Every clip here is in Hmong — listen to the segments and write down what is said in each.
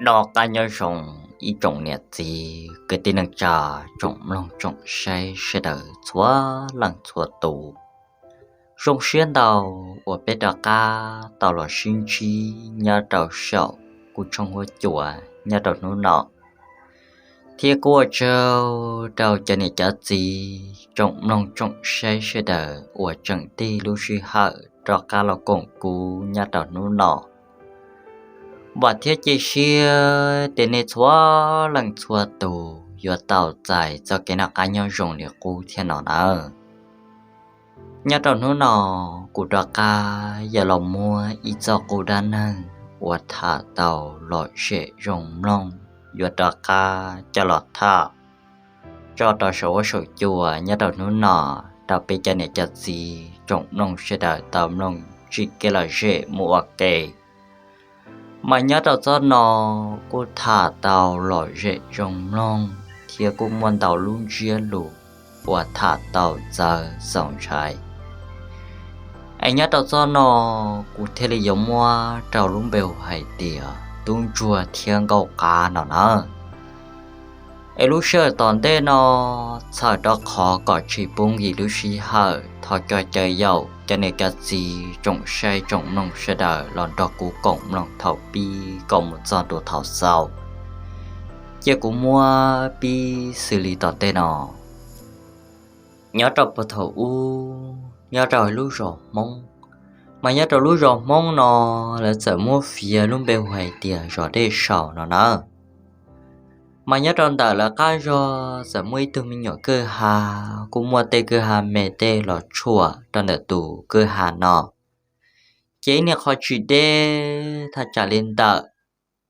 Noj qab nyob zoo ib tsoom niam txiv kwv tij neej tsa, tsoom mloog tsoom saib sawv daws txhua leej txhua tus. Zoo siab ntau uas peb rov qab tau los sib ntsib nyob rau saum kuv tshooj huab cua nyob rau hnub no, thiab kuj ua tsaug rau cov niam cov txiv tsoom mloog tsoom saib sawv daws uas tseem tig lub sij hawm rov qab los koom kuv nyob rau hnub no. Vam thiab cia siab tias nej txhua leej txhua tus yuav tau txais txoj kev noj qab nyob zoo li qub thiab no nawb. Nyob rau hnub no, kuv rov qab yog los muab ib txoj qub dab neeg uas tham tau lom zem zoo mloog yuav rov qab coj los tham tso rau saum huab saum cua nyob rau hnub no rau peb cov niam cov txiv tsoom mloog sawv daws tau mloog tsim kev lom zem mus ua ke. Mas nyob rau txoj no kuj tham tau lom zem zoo mloog thiab kuj muaj ntau lub ntsiab lus uas tham tau txawv txaus ntshai. Es nyob rau txoj no kuv thiaj li yuav muab rau lub npe hu hais tias tub ntsuag thiab nkauj qav no nawb. Es lub sij hawm tom ntej no, txhawm rau qhov kom tsis pub nkim lub sij hawm, thov cov caw yaum cov niam cov txiv tsoom saib tsoom mloog sawv daws los nrog kuv koom mloog thaum pib kom mus txog ntua thaum xaus. Ces kuv muab pib xws li tom ntej no. Nyob rau puag thaum ub, nyob rau lub zos Hmoob, mas nyob rau lub zos Hmoob no lawv txawm muab fiav lub npe hu hais tias zos Dej Saus no nawb. Mas nyob rau ntawm lawv qab zog txawm muaj ib tug me nyuam kwj ha, kuj muaj tej kwj ha me tej los tshuam rau ntawm tus kwj ha no. Ces ib niag qhov tsis deb thaj tsam li ntawm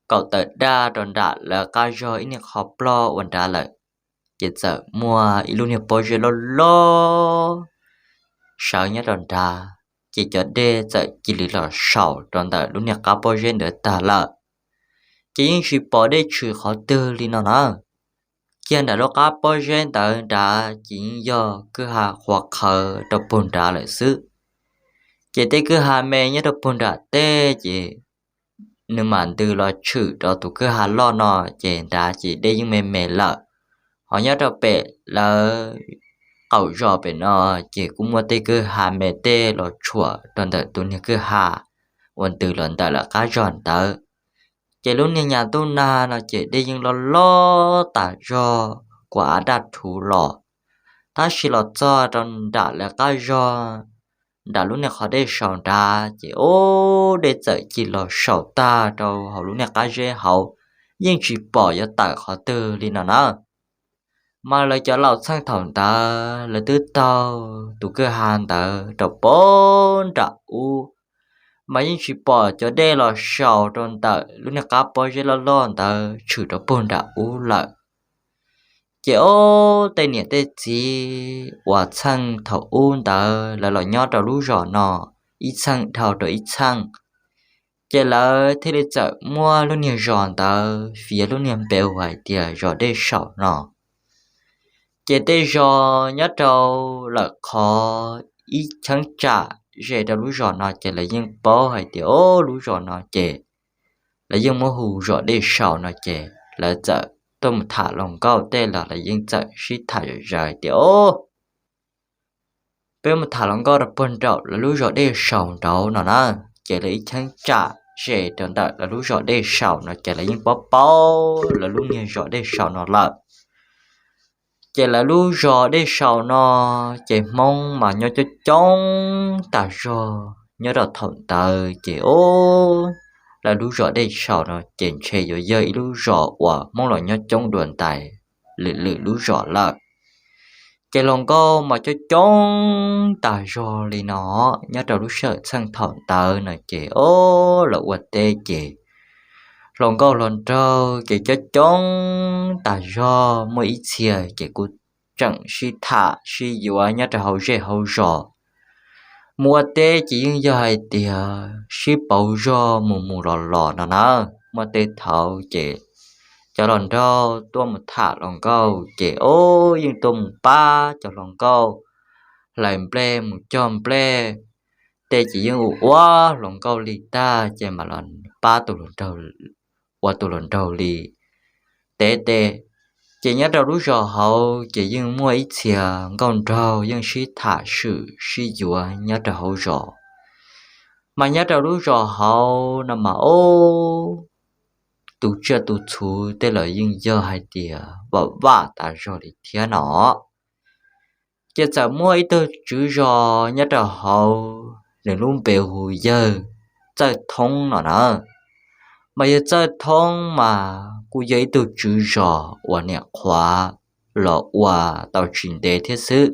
kaum tawm daj rau nram lawv qab zog ib niag qhov ploj ua nrad lawm, ces txawm muaj ib lub niag pob zeb loj loj sawv nyob rau nrad, ces cov dej txawm cia li los saum rau ntawm lub niag qab pob zeb ntawd tag lawm. Ces yeej tsis pom dej tshwm qhov twg li no na. Kiag nram lub qab pob zeb ntawd nrad ces yeej yog kwj ha qhuav qhawv rau puag nrad lawm xwb. Ces tej kwj ha me nyob rau puag nram tej ces nws mam ntws los tshwm rau tus kwj ha loj no, ces nrad ces dej yeej me me lawm. Ho nyob rau pem lawv qaum zos pem no, ces kuj muaj tej kwj ha me tej los tshuam rau ntawm tus niag kwj ha uas ntws los ntawm lawv qab zog ntawd. Ces lub niag nyas ntuj nag no ces dej yeej loj loj tas zog kuas av daj rhuv los. Tab sis los txog rau nram lawv qab zog, nram lub niag qhov dej saum nrad ces ub, dej txawm cia los saum tag rau hauv lub niag qab zeb hauv, yeej tsis pom yuav tawm qhov twg li no na. Mas lawv cov laus txheej thaum ntawd lawv twb taug tus kwj ha ntawd rau puag nram ub, mas yeej tsis pom cov dej los saum rau ntawm lub niag qab pob zeb loj loj ntawd tshwm rau puag nram ub lawm. Ces ub, tej niam tej txiv uas txheej thaum ub ntawd lawv los nyob rau lub zos no ib txheej dhau rau ib txheej, ces lawv thiaj li txawm muab lub niag zos ntawd fiav lub niag npe hu hais tias zos Dej Saum no. Ces tej zos nyob rau lawm qhov ib cheeb tsam ze rau lub zos no ces lawv yeej paub hais tias ub, lub zos no ces lawv yeej muab hu zos Dej Saum no, ces lawv txawm tuaj mus tham hluas nkauj tej los lawv yeej txawm sib tham zom zaws tias ub, peb mus tham hluas nkauj rau puag nraum lawv lub zos Dej Saum nraud no na. Ces lawv ib cheeb tsam ze rau ntawm lawv lub zos Dej Saum no ces lawv yeej paub paub lawv lub niag zos Dej Saum no lawm. Ces lawv lub zos Dej Saum no ces Hmoob mas nyob coob coob tas zog nyob rau thaum ntawd ces ub, lawv lub zos Dej Saum no ces ntshe yuav yog ib lub zos uas Hmoob los nyob coob dua ntais lwm lwm lub zos lawm. Ces hluas nkauj mas coob coob tas zog li no, nyob rau lub sij hawm txheej thaum ntawd no ces ub, lawv ua teb ces hluas nkauj hluas nraug ces coob coob tas zog, muaj ib txhia ces kuj tseem sib tham sib yuav nyob rau hauv zej hauv zos. Mus ua teb ces yeej yog hais tias sib pauv zog mus mus los los no na. Muaj tej thaum ces cov hluas nraug tuaj mus tham hluas nkauj ces ub, yeej tuaj mus pab cov hluas nkauj hlais nplej mus cog nplej. Tej ces yeej ua ua hluas nkauj li tag ces mam los pab tus hluas nraug ua tus hluas nraug li. Tev tes, ces nyob rau lub zos hauv ces yeej muaj ib txhia nkauj nraug yeej sib tham swm sib yuav nyob rau hauv zos. Mas nyob rau lub zos hauv no mas ob tus tsiaj tus txhu tej los yeej yog hais tias vam vaj tas zog li thiab no. Ces txawm muaj ib tug tswv zos nyob rau hauv, nws lub npe hu yawg Txawj Thoob no na. Mas yawg Txawj Thoob mas kuj yog ib tug tswv zos uas niam qhuav los ua tau tsis ntev thiab xwb.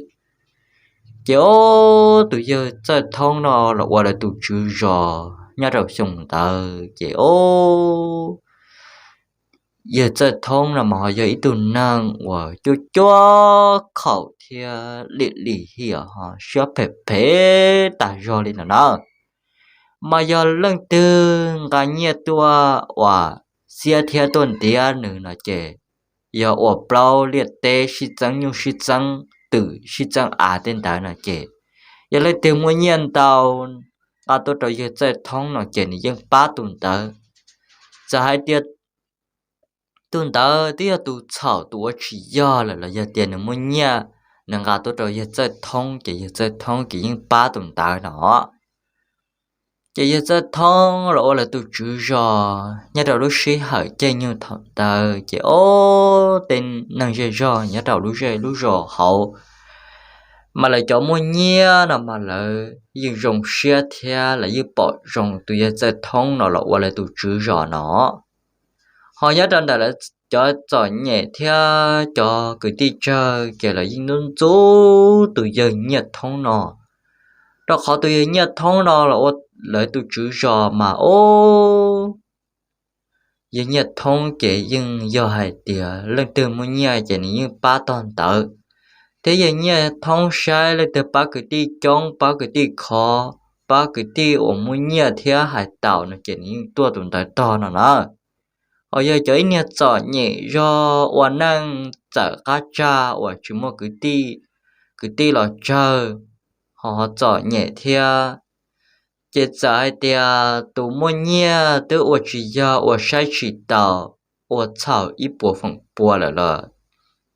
Ces ob tus yawg Txawj Thoob no los ua lawv tus tswv zos nyob rau xyoo ntawd ces ob yawg Txawj Thoob no mas ho yog ib tug neeg uas cuab cuab khaum thiab lim lim hiam ho siab phem phem tas zog li no na. Mas yog leej twg nqa nyiaj tuaj uas xiab thiab tuaj ntiav nws no ces yog ua plaub liaj teb sib txeeb nyuj sib txeeb twm sib txeeb av tej ntawd no ces yog leej twg muaj nyiaj ntau nqa tuaj rau yawg Txawj Thoob no ces nws yeej pab tus ntawd. Txawm hais tias tus ntawd twb yog tus txhaum tus ua tsis yog lawm los yog tias nws muaj nyiaj nws nqa tuaj rau yawg Txawj Thoob ces yawg Txawj Thoob ces yeej pab tus ntawd no. Ces yawg Txawj Thoob los ua lawv tus tswv zos nyob rau lub sij hawm caij nyoog thaum ntawd ces ob tej neeg zej zog nyob rau lub zej lub zos hauv mas lawv cov muaj nyiaj no mas lawv yeej zoo siab thiab lawv yeej pom zoo tus yawg Txawj Thoob no los ua lawv tus tswv zos no. Ho nyob rau ntawm lawv cov txom nyem thiab cov kwv tij tsawg ces lawv yeej ntxub ntxub tus yawg Nyiaj Thoob no, rau qhov tus yawg Nyiaj Thoob no los ua lawv tus tswv zos mas ob yawg Nyiaj Thoob ces yeej yog hais tias leej twg muaj nyiaj ces nws yeej pab tog ntawd, thiab yawg Nyiaj Thoob saib leej twg pab kwv tij coob pab kwv tij khov pab kwv tij uas muaj nyiaj thiab hais taus no ces nws yeej tuaj tus ntawd tog no na. Ho yog cov ib niag txom nyem zog ua neej txawm qab tsag uas tsis muaj kwv tij, kwv tij los tsawg, ho txom nyem thiab, ces txawm hais tias tus muaj nyiaj twb ua tsis yog ua saib tsis taus, ua txhaum ib puas feem pua lawm los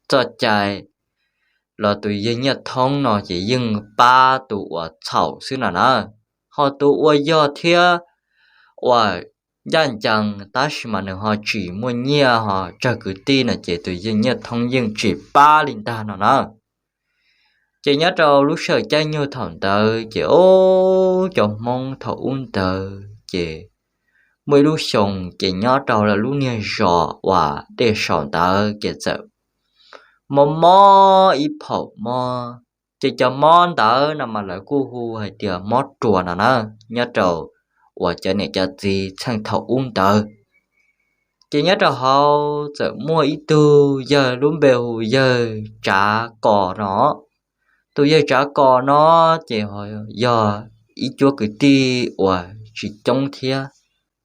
txoj cai los tus yawg Nyiaj Thoob no ces yeej pab tus uas txhaum xwb no na. Ho tus ua yog thiab uas ncaj ncees tab sis mas nws ho tsis muaj nyiaj ho tsawg kwv tij no ces tus yawg Nyiaj Thoob yeej tsis pab li ntag no na. Ces nyob rau lub sij hawm caij nyoog thaum ntawd ces ob cov Hmoob thaum ub ntawd ces muaj ib lub xyoo ces nyob rau lawv lub niag zos uas dej saum ntawd ces txawm mob mob ib phaum mob, ces cov mob ntawd no mas lawv kuj hu hais tias mob ruas no na, nyob rau uas cov niam cov txiv txheej thaum ub ntawd. Ces nyob rau hauv txawm muaj ib tug yawg lub npe hu yawg Tsav Kos no. Tus yawg Tsav Kos no ces yog ib cuab kwv tij uas tsis coob thiab.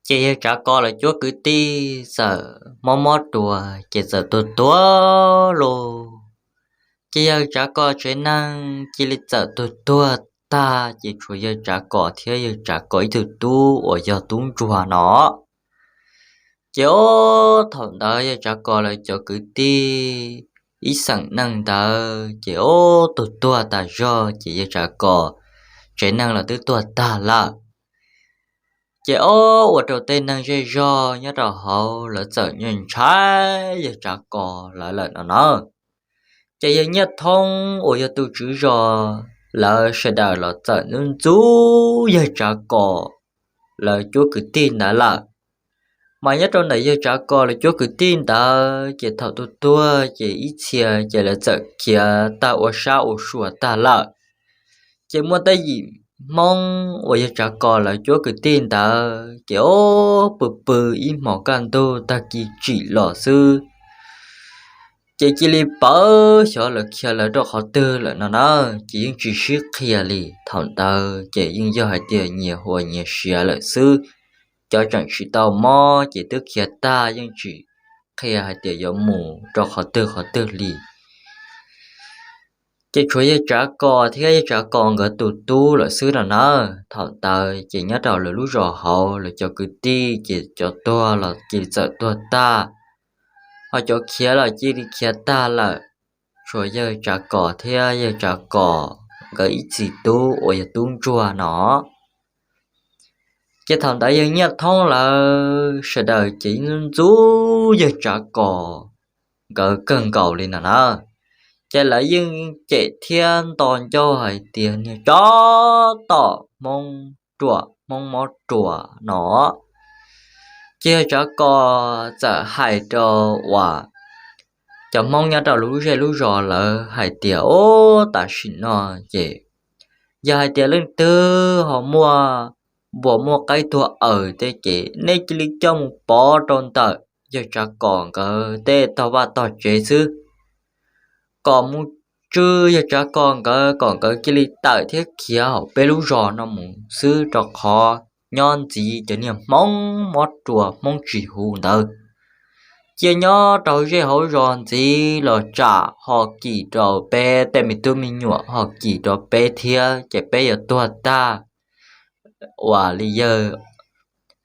Ces yawg Tsav Kos lawv cuab kwv tij txawm mob mob ruas ces txawm tuag tuag lauj. Ces yawg Tsav Kos tsev neeg cia li txawm tuag tuag tag ces tshuav yawg Tsav Kos thiab yawg Tsav Kos ib tug tub uas yog tub ntsuag no. Ces ob thaum ntawd yawg Tsav Kos lawv cov kwv tij ib xeem neeg ntawd ces ob tug tuag tas zog ces yawg Tsav Kos tsev neeg los twb tuag tag lawm. Ces ob ua rau tej neeg zej zog nyob rau hauv lawv txawm nyuaj ntshai yawg Tsav Kos lawv lawm no na. Ces yawg Nyiaj Thoob uas yog tus tswv zos lawv sawv daws los txawm ntxub ntxub yawg Tsav Kos lawv cuab kwv tij ntawd lawm. Mas nyob rau ntawm yawg Tsav Kos lawv cuab kwv tij ntawd ces thaum tuag tuag ces ib txhia ces lawv txawm khiav tag ua sab ua sua tag lawm. Ces muaj tej yim Hmoob uas yawg Tsav Kos lawv cuab kwv tij ntawd ces ob pw pw ib hmos kaj ntug tag kis tsim los xwb ces cia li pawv xyov lawv khiav lawv rau qhov twg lawm no na. Ces yeej tsis sib qhia li, thaum ntawd ces yeej yog hais tias nyias huas nyias siav lawm xwb. Cov tseem tsis tau mob ces twb khiav tag yeej tsis qhia hais tias yuav mus rau qhov twg qhov twg li. Ces tshuav yawg Tsav Kos thiab yawg Tsav Kos nkawd tus tub lawm xwb no na. Thaum ntawd ces nyob rau lawv lub zos hauv lawv cov kwv tij ces cov tuag los cia li txawm tuag tag, ho cov khiav los cia li khiav tag lawm. Tshuav yawg Tsav Kos thiab yawg Tsav Kos nkawd ib txiv tub uas yog tub ntsuag no. Ces thaum ntawd yawg Nyiaj Thoob lawv sawv daws ces yeej ntxub yawg Tsav Kos nkawd kawg nkaus li no na. Ces lawv yeej cem thiab nto ncauj hais tias niag tsov tom Hmoob ruam, Hmoob mob ruam no. Ces yawg Tsav Kos txawm hais rau uas cov Hmoob nyob rau lub zej lub zos lawv hais tias, Ub, tam sim no ces yog hais tias leej twg ho muaj npua muaj qaib tuag aws tej ces nej cia li coj mus pov rau ntawm yawg Tsav Kos nkawd tej tog vaj tog tsev xwb, kom mus tswj yawg Tsav Kos nkawd kom nkawd cia li tawm thiab khiav hauv peb lub zos no mus xwb, rau qhov nyob ntxiv cov niag Hmoob mob ruam Hmoob tsis huv ntawd cia nyob rau zej hauv zos ntxiv los tsam ho kim rau peb tej me tub me nyuam, ho kim rau peb thiab ces peb yuav tuag tag ua li yawg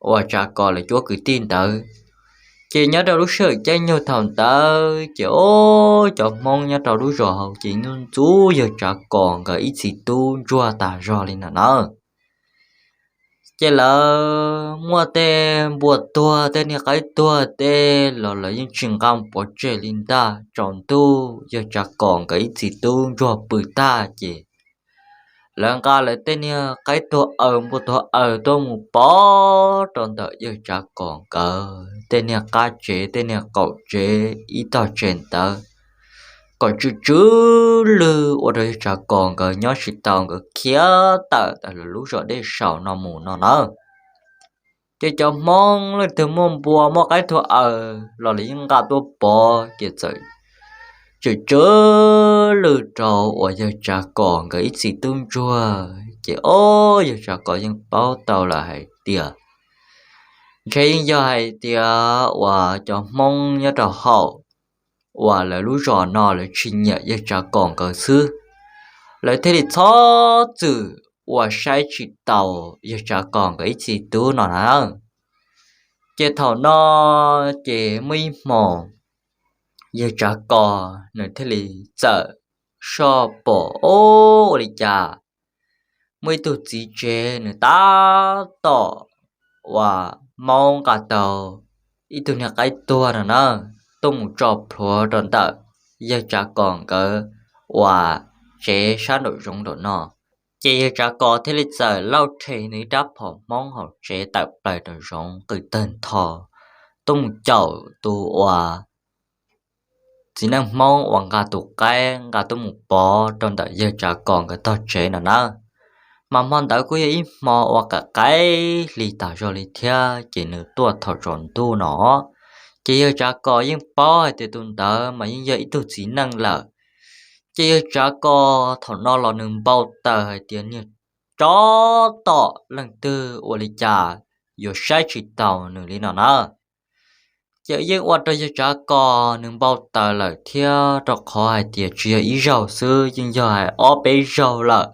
uas Tsav Kos lawv cuab kwv tij ntawd. Ces nyob rau lub sij hawm caij nyoog thaum ntawd ces, o, cov Hmoob nyob rau lub zos hauv ces ntxub yawg Tsav Kos nkawd ib txiv tub ntsuag tas zog li no na. Ces lawv muaj tej npua tuag tej niag qaib tuag tej los lawv yeej tsis nqa pov tseg li ntag. Tsaus ntuj yawg Tsav Kos nkawd ib txiv tub ntsuag pw tag ces lawv nqa lawv tej niag qaib tuag aws npua tuag aws tuaj mus pov rau ntawm yawg Tsav Kos nkawd tej niag qab tsev tej niag qaum tsev ib tog tsev ntawd, kom tsw tsw lwj ua rau yawg Tsav Kos nkawd nyob tsis tau, nkawd khiav tawm tas lawv lub zos Dej Saum no mus no na. Ces cov Hmoob leej twg muaj npua muaj qaib tuag aws los lawv yeej nqa tuaj pov ces txawm tsw tsw lwj rau uas yawg Tsav Kos nkawd ib txiv tub ntsuag ces, o, yawg Tsav Kos yeej paub tau lawm hais tias ntshe yeej yog hais tias uas cov Hmoob nyob rau hauv uas lawv lub zos no lawv tsis nyiam yawg Tsav Kos nkawd xwb, lawv thiaj li txhob txwm uas saib tsis taus yawg Tsav Kos nkawd ib txiv tub no na. Ces thaum no ces muaj ib hmos yawg Tsav Kos nws thiaj li txawm soj pom, o, ua li cas muaj ib tug txiv tsev nws tab tom uas maub nqa tau ib tug niag qaib tuag no na, tuaj mus tso plhuav rau ntawm yawg Tsav Kos nkawd uas tsev sab nraum zoov nraum no. Ces yawg Tsav Kos thiaj li txawm lauj rhe nws rab phom Hmoob hauv tsev tawm plaws rau zoov qw tawg ntho, tuaj mus caum tus uas txiv neej Hmoob uas nqa tus qaib nqa tuaj mus pov rau ntawm yawg Tsav Kos nkawd tog tsev no na. Mas hmo ntawd kuj yog ib hmo uas qaim qaim hli tas zog li thiab ces nws tuaj thaum tsaus ntuj no. Ces yawg Tsav Kos yeej paub hais tias tus ntawd mas yeej yog ib tug txiv neej lawm. Ces yawg Tsav Kos thaum no los nws npau taws hais tias niag tsov tom leej twg ua li cas yuav saib tsis taus nws li no na. Ces yeej ua rau yawg Tsav Kos nws npau taws lawm thiab, rau qhov hais tias tsis yog ib zaug xwb, yeej yog hais ob peb zaug lawm.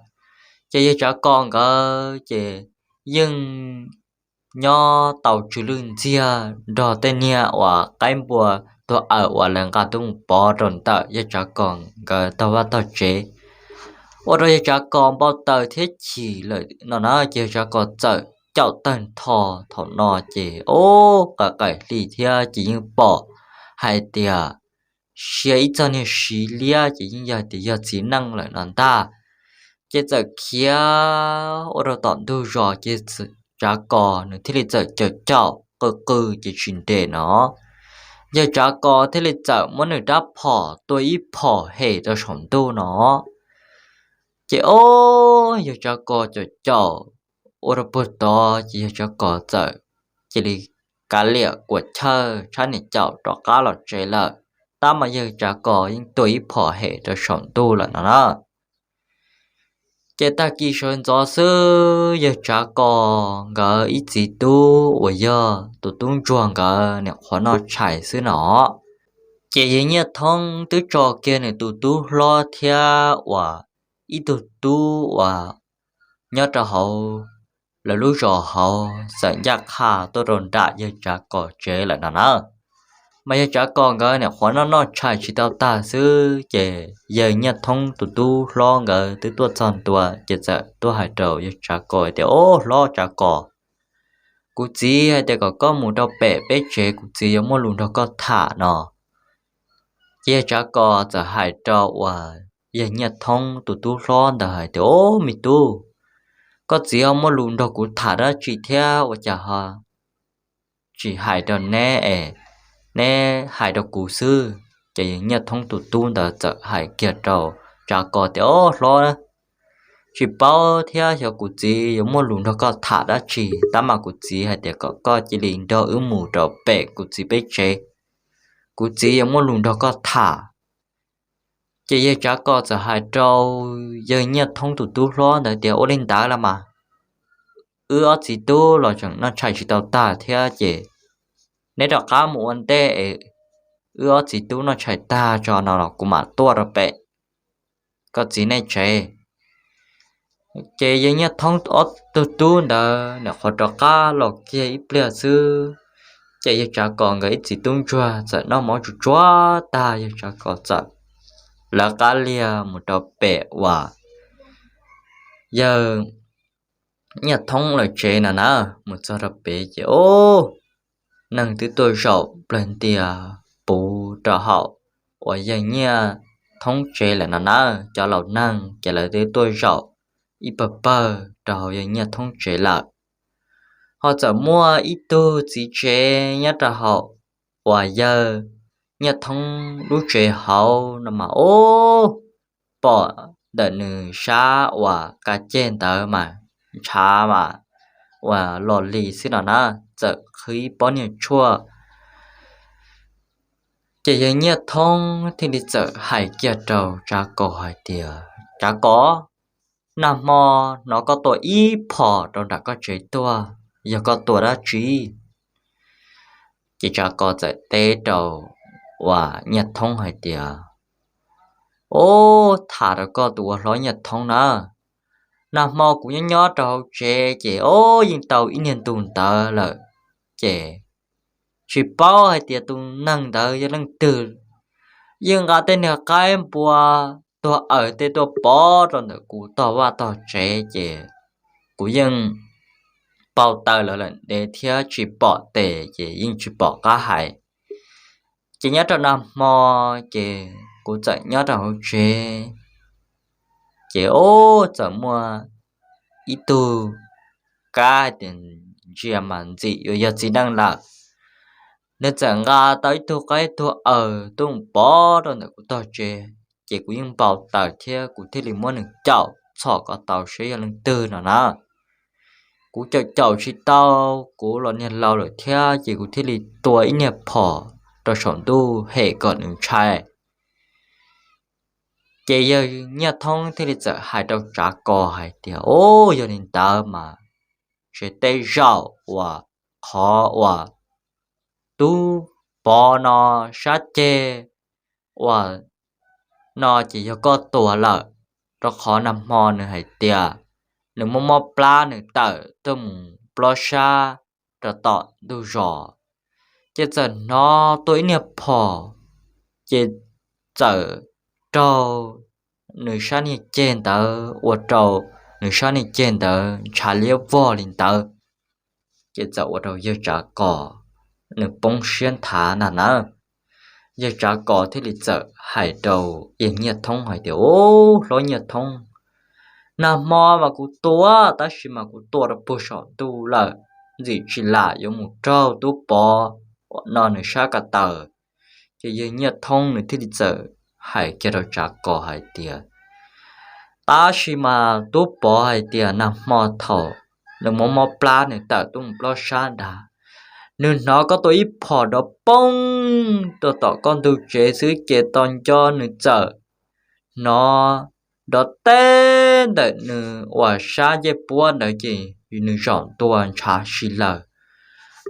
Ces yawg Tsav Kos nkawd ces yeej nyob tau tsw lwj ntxiag nrog tej niag uas qaib npua tuag aws uas lawv nqa tuaj mus pov rau ntawm yawg Tsav Kos nkawd tog vaj tog tsev. Ua rau yawg Tsav Kos npau taws thiab chim lawm no na, ces yawg Tsav Kos txawm caum tawg ntho. Thaum no ces ub, qaim qaim hli thiab ces yeej pom hais tias sia ib txog niag siv liab ces yeej yog tias yog txiv neej lawm no ntag. Ces txawm khiav ua rau tom ntug zos ces Tsav Kos nws thiaj li txawm caum caum qw qw ces tsis nres no. Yawg Tsav Kos thiaj li txawm muab nws rab phom tua ib phom hem rau saum ntuj no. Ces ub, yawg Tsav Kos caum caum ua rau puag tod ces yawg Tsav Kos txawm cia li kav liam kuam chawj tshab niam caum rov qab los tsev lawm. Tab mas yawg Tsav Kos yeej tua ib phom hem rau saum ntuj lawm no na. Ces tag kis sawv ntxov xwb yawg Tsav Kos nkawd ib txiv tub uas yog tus tub ntsuag nkawd niam qhuav noj tshais xwb no, Ces yawg Nyiaj Thoob twb tso kiag nws tus tub hlob thiab uas ib tug tub uas nyob rau hauv lawv lub zos hauv txawm ncaj qha tuaj rau nram yawg Tsav Kos tsev lawm no na. Mas yawg Tsav Kos nkawd nyuam qhuav noj noj tshais tsis tau tag xwb ces yawg Nyiaj Thoob tus tub hlob nkawd twb tuaj txog ntua ces txawm tuaj hais rau yawg Tsav Kos tias, Au, hlob Tsav Kos, kuv txiv hais tias kom koj mus rau pem peb tsev, kuv txiv yuav muaj lus nrog koj tham no. Ces yawg Tsav Kos txawm hais rau uas yawg Nyiaj Thoob tus tub hlob ntawd hais tias, Au, me tub, koj txiv ho muaj lus nrog kuv tham dab tsi thiab ua cas ho tsis hais rau neb es neb hais rau kuv xwb? Ces yawg Nyiaj Thoob tus tub ntawd txawm hais kiag rau Tsav Kos tias, Au, hlob, tsis paub thiab xyov kuv txiv yuav muaj lus nrog koj tham dab tsi, tab mas kuv txiv hais tias kom koj cia li nrog wb mus rau pem kuv txiv peb tsev, kuv txiv yuav muaj lus nrog koj tham. Ces yawg Tsav Kos txawm hais rau yawg Nyiaj Thoob tus tub hlob ntawd tias, Ua li ntawd los mas, wb ob txiv tub los tseem noj tshais tsis tau tag thiab ces neb rov qab mus ua ntej es wb ob txiv tub noj tshais tag tso no los kuv mam tuaj rau pem koj txiv nej tsev. Ces yawg Nyiaj Thoob ob tug tub ntawd nyuam qhuav rov qab los kiag ib pliag xwb, ces yawg Tsav Kos nkawd ib txiv tub ntsuag txawm noj mov tsuag tsuag tag, yawg Tsav Kos txawm lawv qab liag mus rau pem uas yawg Nyiaj Thoob lawv tsev no na. Mus txog rau pem ces, ub, neeg twb tuaj zaum plawg ntias puv rau hauv uas yawg Nyiaj Thoob tsev lawm no na. Cov laus neeg ces lawv twb tuaj zaum ib pawg pawg rau hauv yawg Nyiaj Thoob tsev lawm. Ho txawm muaj ib tug txiv tsev nyob rau hauv uas yawg Nyiaj Thoob lub tsev hauv no mas, ub, pom ntawm nws sab uas ka ceg ntawd mas ntshav mas uas los li xwb no na, txawm qhib pob niag tshuaj. Ces yawg Nyiaj Thoob thiaj li txawm hais kiag rau Tsav Kos hais tias, Tsav Kos, nag hmo hnov koj tua ib phom rau nram koj tsev tuaj, yog koj tua dab tsi? Ces Tsav Kos txawm teb rau uas Nyiaj Thoob hais tias, Ub, tham rau koj tus ua hlob Nyiaj Thoob na, nag hmo kuv nyob nyob rau hauv tsev ces, ub, yeej tau ib niag ntug ntawd lawm, ces tsis paub hais tias tus neeg ntawd yog leej twg, yeej nqa tej niag qaib npua tuag aws tej tuaj pov rau ntawm kuv tog vaj tog tsev ces kuv yeej npau taws lawv lawm ntev thiab tsis pom tes ces yeej tsis pom qab hais. Ces nyob rau nag hmo ces kuv txawm nyob rau hauv tsev, ces ub, txawm muaj ib tug kab hais tias ntsia mas ntxim yuav yog txiv neej lawm. Nws txawm nqa tau ib tug qaib tuag aws tuaj mus pov rau ntawm kuv tog tsev, ces kuv yeej npau taws thiab kuv thiaj li muab nws caum txhom kom tau seb yog leej twg no na. Kuv caum caum tsis tau, kuv los niag laus lawm thiab ces kuv thiaj li tua ib niag phom rau saum ntuj hem kom nws ntshai. Ces yawg Nyiaj Thoob thiaj li txawm hais rau Tsav Kos hais tias, Ub, yog li ntawd mas tsev tej zaum uas qhov uas tub pov no sab ceg uas no ces yog koj tua lawm, rau qhov nag hmo nws hais tias nws muaj mob plab nws tawm tuaj mus plob sab rau tom ntug zos, ces txawm hnov tua ib niag phom, ces txawm raug nws sab niag ceg ntawd ua rau nws sab niag ceg ntawd ntshav liab vog li ntawd. Ces txawm ua rau yawg Tsav Kos nws poob siab nthav ntag na. Yawg Tsav Kos thiaj li txawm hais rau yawg Nyiaj Thoob hais tias, Ub, hlob Nyiaj Thoob, nag hmo mas kuv tua, tab sis mas kuv tua rau puag saum ntuj lawm, ntxim tsis lam yuav mus raug tub pov no nws sab ko taw. Ces yawg Nyiaj Thoob nws thiaj li txawm hais kiag rau Tsav Kos hais tias, Tab sis mas tub pov hais tias nag hmo thaum nws muaj mob plab nws tawm tuaj mus plob sab nrad, nws hnov koj tua ib phom nrov poob rau tom koj ntug tsev xwb ces tos nco nws txawm hnov nrov teb ntawm nws uas sab ncej puab ntawd ces nws zaum ntua ntshav si lawm.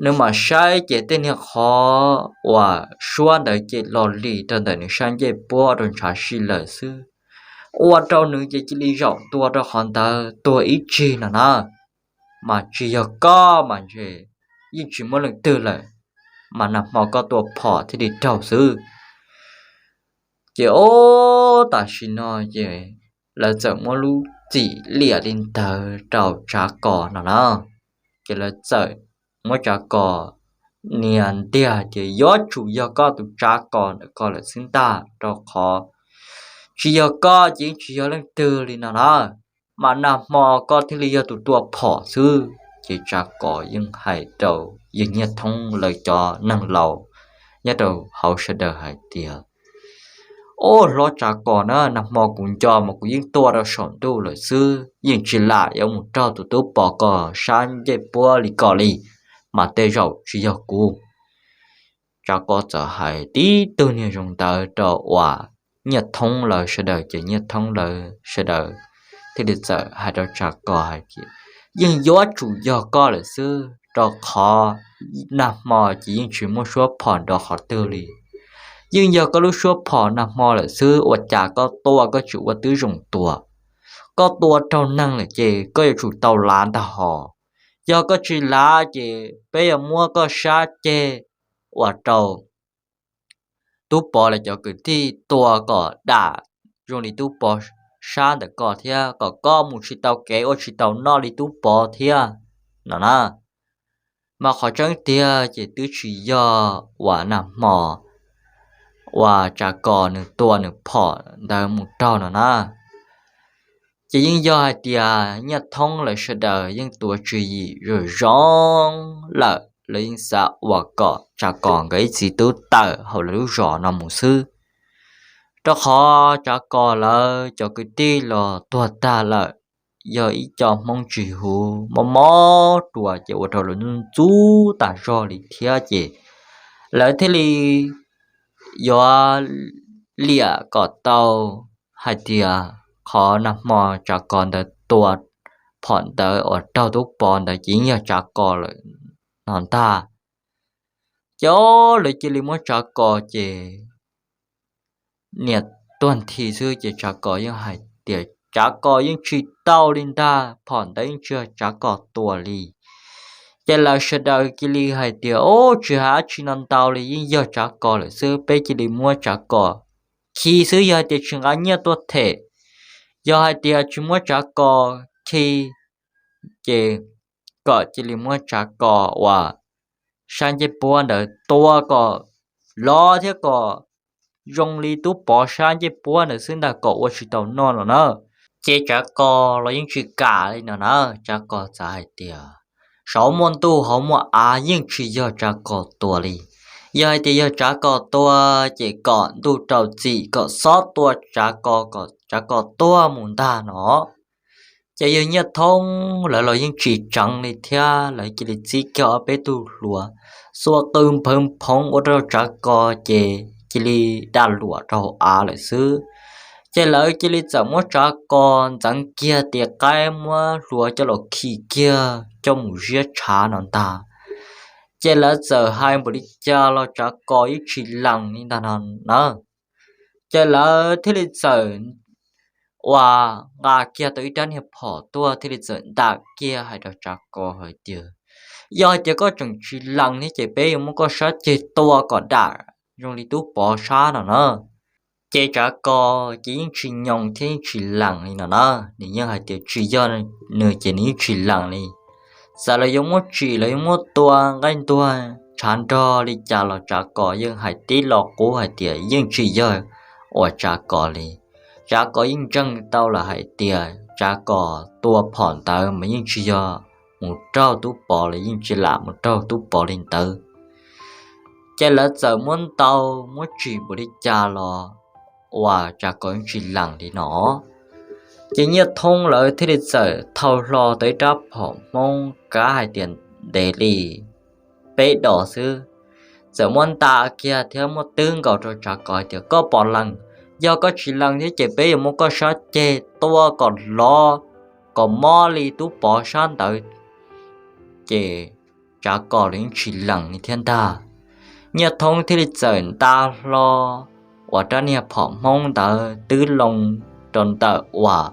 Nws mam saib ces tej niag qhov uas suab ntawd ces los lis rau ntawm nws sab ncej puab rau ntshav si lawm xwb. Ua rau nws ces cia li zaum ntua rau qhov ntawd tuag ib tsig no na. Mas tsis yog koj mas ntshe yeej tsis muaj leej twg lawm, mas nag hmo koj tua phom thiaj li raug xwb. Ces ob tam sim no ces lawv txawm muab lub txim liam li ntawd rau Tsav Kos no na. Ces lawv txawm muab Tsav Kos nias ntiag tias yuav tsum yog koj tus Tsav Kos ntawm koj lawm xwb ntag, rau qhov tsis yog koj ces yeej tsis yog leej twg li no na, mas nag hmo koj thiaj li yog tus tua phom xwb. Ces Tsav Kos yeej hais rau yawg Nyiaj Thoob lawv cov neeg laus nyob rau hauv sawv daws hais tias, Ob, hlob Tsav Kos na, nag hmo kuv nco mas kuv yeej tua rau saum ntuj lawm xwb, yeej tsis lam yuav mus raug tus tub pov koj sab ncej puab li ko li, mas tej zaum tsis yog kuv. Tsav Kos txawm hais tib tug niag zoo ntawd rau uas Nyiaj Thoob lawv sawv daws, ces Nyiaj Thoob lawv sawv daws thiaj li txawm hais rau Tsav Kos hais tias, Yeej yuav tsum yog koj lawm xwb, rau qhov nag hmo ces yeej tsis muaj suab phom nrov qhov twg li. Yeej yog koj lub suab phom nag hmo lawm xwb, ua cas koj tua koj tsis ua tib zoo tua? Koj tua raug neeg lawm ces koj yuav tsum tau lav ntag hos. Yog koj tsis lav ces peb yuav muab koj sab ceg ua rau tub pov lawv cov kwv tij tua kom dam zoo li tub pov sab ntawm koj thiab, kom koj mus tsis tau kev ua tsis tau noj li tub pov thiab no na. Mas qhov tseeb tiag ces twb tsis yog uas nag hmo uas Tsav Kos nws tua nws phom ntawd mus raug no na. Ces yeej yog hais tias Nyiaj Thoob lawv sawv daws yeej tuav tswv yim zoo zoo lawm, lawv yeej xav ua kom Tsav Kos nkawd ib txiv tub tawm hauv lawv lub zos no mus xwb. Rau qhov Tsav Kos lawv cov kwv tij los tuag tag lawm, yog ib co Hmoob tsis huv mob mob ruas ces ua rau lawv ntxub tas zog li thiab ces lawv thiaj li yuav liam kom tau hais tias qhov nag hmo Tsav Kos ntawd tua phom ntawd uas raug tub pov ntawd ces yeej yog Tsav Kos lawm no ntag. Ces lawv cia li muab Tsav Kos ces niam tuag nthi xwb ces Tsav Kos yeej hais tias Tsav Kos yeej tsis tau li ntag, phom ntawd yeej tsis yog Tsav Kos tua li. Ces lawv sawv daws cia li hais tias, Ub, tsis hais dab tsi no ntau li, yeej yog Tsav Kos lawm xwb, peb cia li muab Tsav Kos khi xwb, yog hais tias tsis nqa nyiaj tuaj them. Yog hais tias tsis muab Tsav Kos khi ces kom cia li muab Tsav Kos uas sab ncej puab ntawd tua kom lov thiab kom zoo li tub pov sab ncej puab ntawd xwb ntag, kom ua tsis tau noj no na. Ces Tsav Kos los yeej tsis kam li no na. Tsav Kos txawm hais tias, Saum muaj ntuj hauv muaj av, yeej tsis yog Tsav Kos tua li. Yog hais tias yog Tsav Kos tua ces kom ntuj rau txim kom xob tua Tsav Kos, kom Tsav Kos tuag mus ntag no. Ces yawg Nyiaj Thoob lawv los yeej tsis tseev li thiab, lawv cia li txib kiag ob peb tug hluas xuas qws nphawv phoov ua rau Tsav Kos ces cia li da luam rau av lawm xwb. Ces lawv cia li txawm muab Tsav Kos ntxeev kiag tes qaib, muab hluas coj los khi kiag coj mus ziab tshav no ntag. Ces lawv txawm hais npaum li cas los Tsav Kos yeej tsis lees li ntag no na. Ces lawv thiaj li txawm uas nqa kiag tau ib rab niag phom tuaj thiaj li txawm ntam kiag hais rau Tsav Kos hais tias, Yog hais tias koj tseem tsis lees thiab ces peb yuav muab koj sab ceg tua kom dam zoo li tub pov sab no na. Ces Tsav Kos ces yeej tsis nyoo thiab yeej tsis lees li no na. Nws yeej hais tias tsis yog nws ces nws yeej tsis lees li. Txawm los yuav muab tsim los yuav muab tua nqaij ntuag tshav nrog li cas los Tsav Kos yeej hais tib lo qub hais tias yeej tsis yog uas Tsav Kos li. Tsav Kos yeej ntseeg tau lawm hais tias Tsav Kos tua phom ntawd mas yeej tsis yog mus raug tub pov li, yeej tsis lam mus raug tub pov li ntawd. Ces lawv txawm muab ntaus muab tsim npaum li cas los uas Tsav Kos yeej tsis lees li no. Ces Nyiaj Thoob lawv thiaj li txawm thau hlo tau ib rab phom Hmoob kav hais tias ntev li peb dos xwb, txawm muab nta kiag thiab muab twb nkaus rau Tsav Kos hais tias, Koj puas lees? Yog koj tsis lees thiab ces peb yuav muab koj sab ceg tua kom lov kom mob li tub pov sab ntawd. Ces Tsav Kos los yeej tsis lees li thiab ntag. Nyiaj Thoob thiaj li txawm nta hlo uas rab niag phom Hmoob ntawd twb loo rau ntawm uas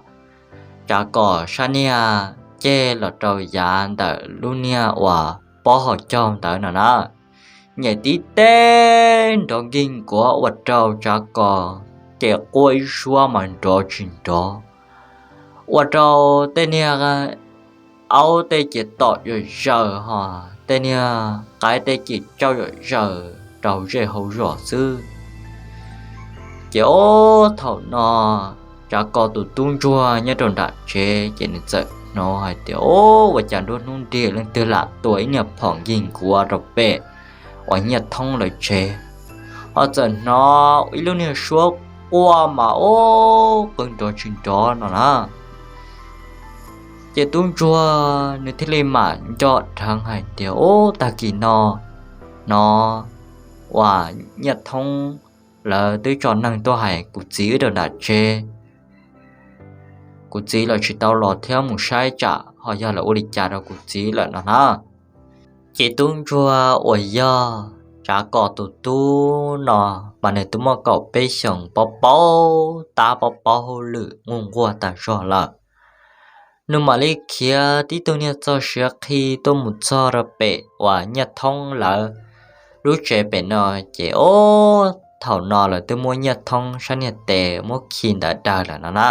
Tsav Kos sab niag ceg los rau yav ntawm lub niag uas pob hau caug ntawd no na. Nyem tib teg nrov nkig nkuav ua rau Tsav Kos ces quaj ib suab mas nrov tsis nrov, ua rau tej niag aub tej ces tom zom zaws ho tej niag qaib tej ces tsauj zom zaws rau zej hauv zos xwb. Ces ob thaum no Tsav Kos tus tub ntsuag nyob rau nram tsev ces nws txawm hnov hais tias, Ob, ua cas nruab hnub nrig leej twg lam tua ib niag phom nkig nkuav rau pem uas Nyiaj Thoob lawv tsev? Ho txawm hnov ib lub niag suab quaj mas ob qw nrov tsis nrov no na. Ces tub ntsuag nws thiaj li mam nco dheev hais tias, Ub, tag kis no hnov uas Nyiaj Thoob lawv twb tso neeg tuaj hais kuv txiv wb rau nram tsev. Kuv txiv los tsis tau los thiab, mus saib tsam ho yog lawv ua li cas rau kuv txiv lawm no na. Ces tub ntsuag uas yog Tsav Kos tus tub no mas nws twb muaj kaum peb xyoos, paub paub tab paub paub hauj lwm nquag nquag tas zog lawm. Nws mam li khiav tib tug niag txog siav qhi tuaj mus txog rau pem uas Nyiaj Thoob lawv lub tsev pem no. Ces ob thaum no lawv twb muab Nyiaj Thoob sab niag tes muab khi ntawd daws lawm no na.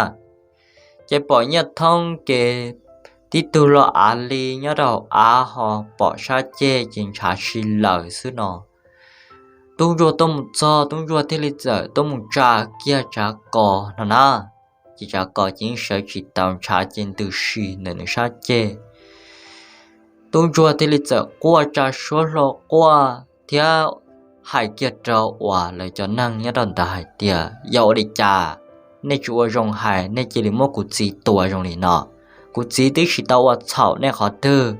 Ces pom Nyiaj Thoob ces tib tug los av li nyob rau av ho pom sab ceg ces ntshav si lawm xwb no. Tub ntsuag tuaj mus txog, tub ntsuag thiaj li txawm tuaj mus tsa kiag Tsav Kos no na. Ces Tsav Kos ces yeej sawv tsis tau, ntshav ces ntws si ntawm nws sab ceg. Tub ntsuag thiaj li txawm quaj tsa suab hlo quaj thiab hais kiag rau uas lawv cov neeg nyob rau ntawd hais tias, Yog ua li cas nej tsis ua zoo hais, nej cia li muab kuv txiv tua zoo li no? Kuv txiv twb tsis tau ua txhaum nej qhov twg,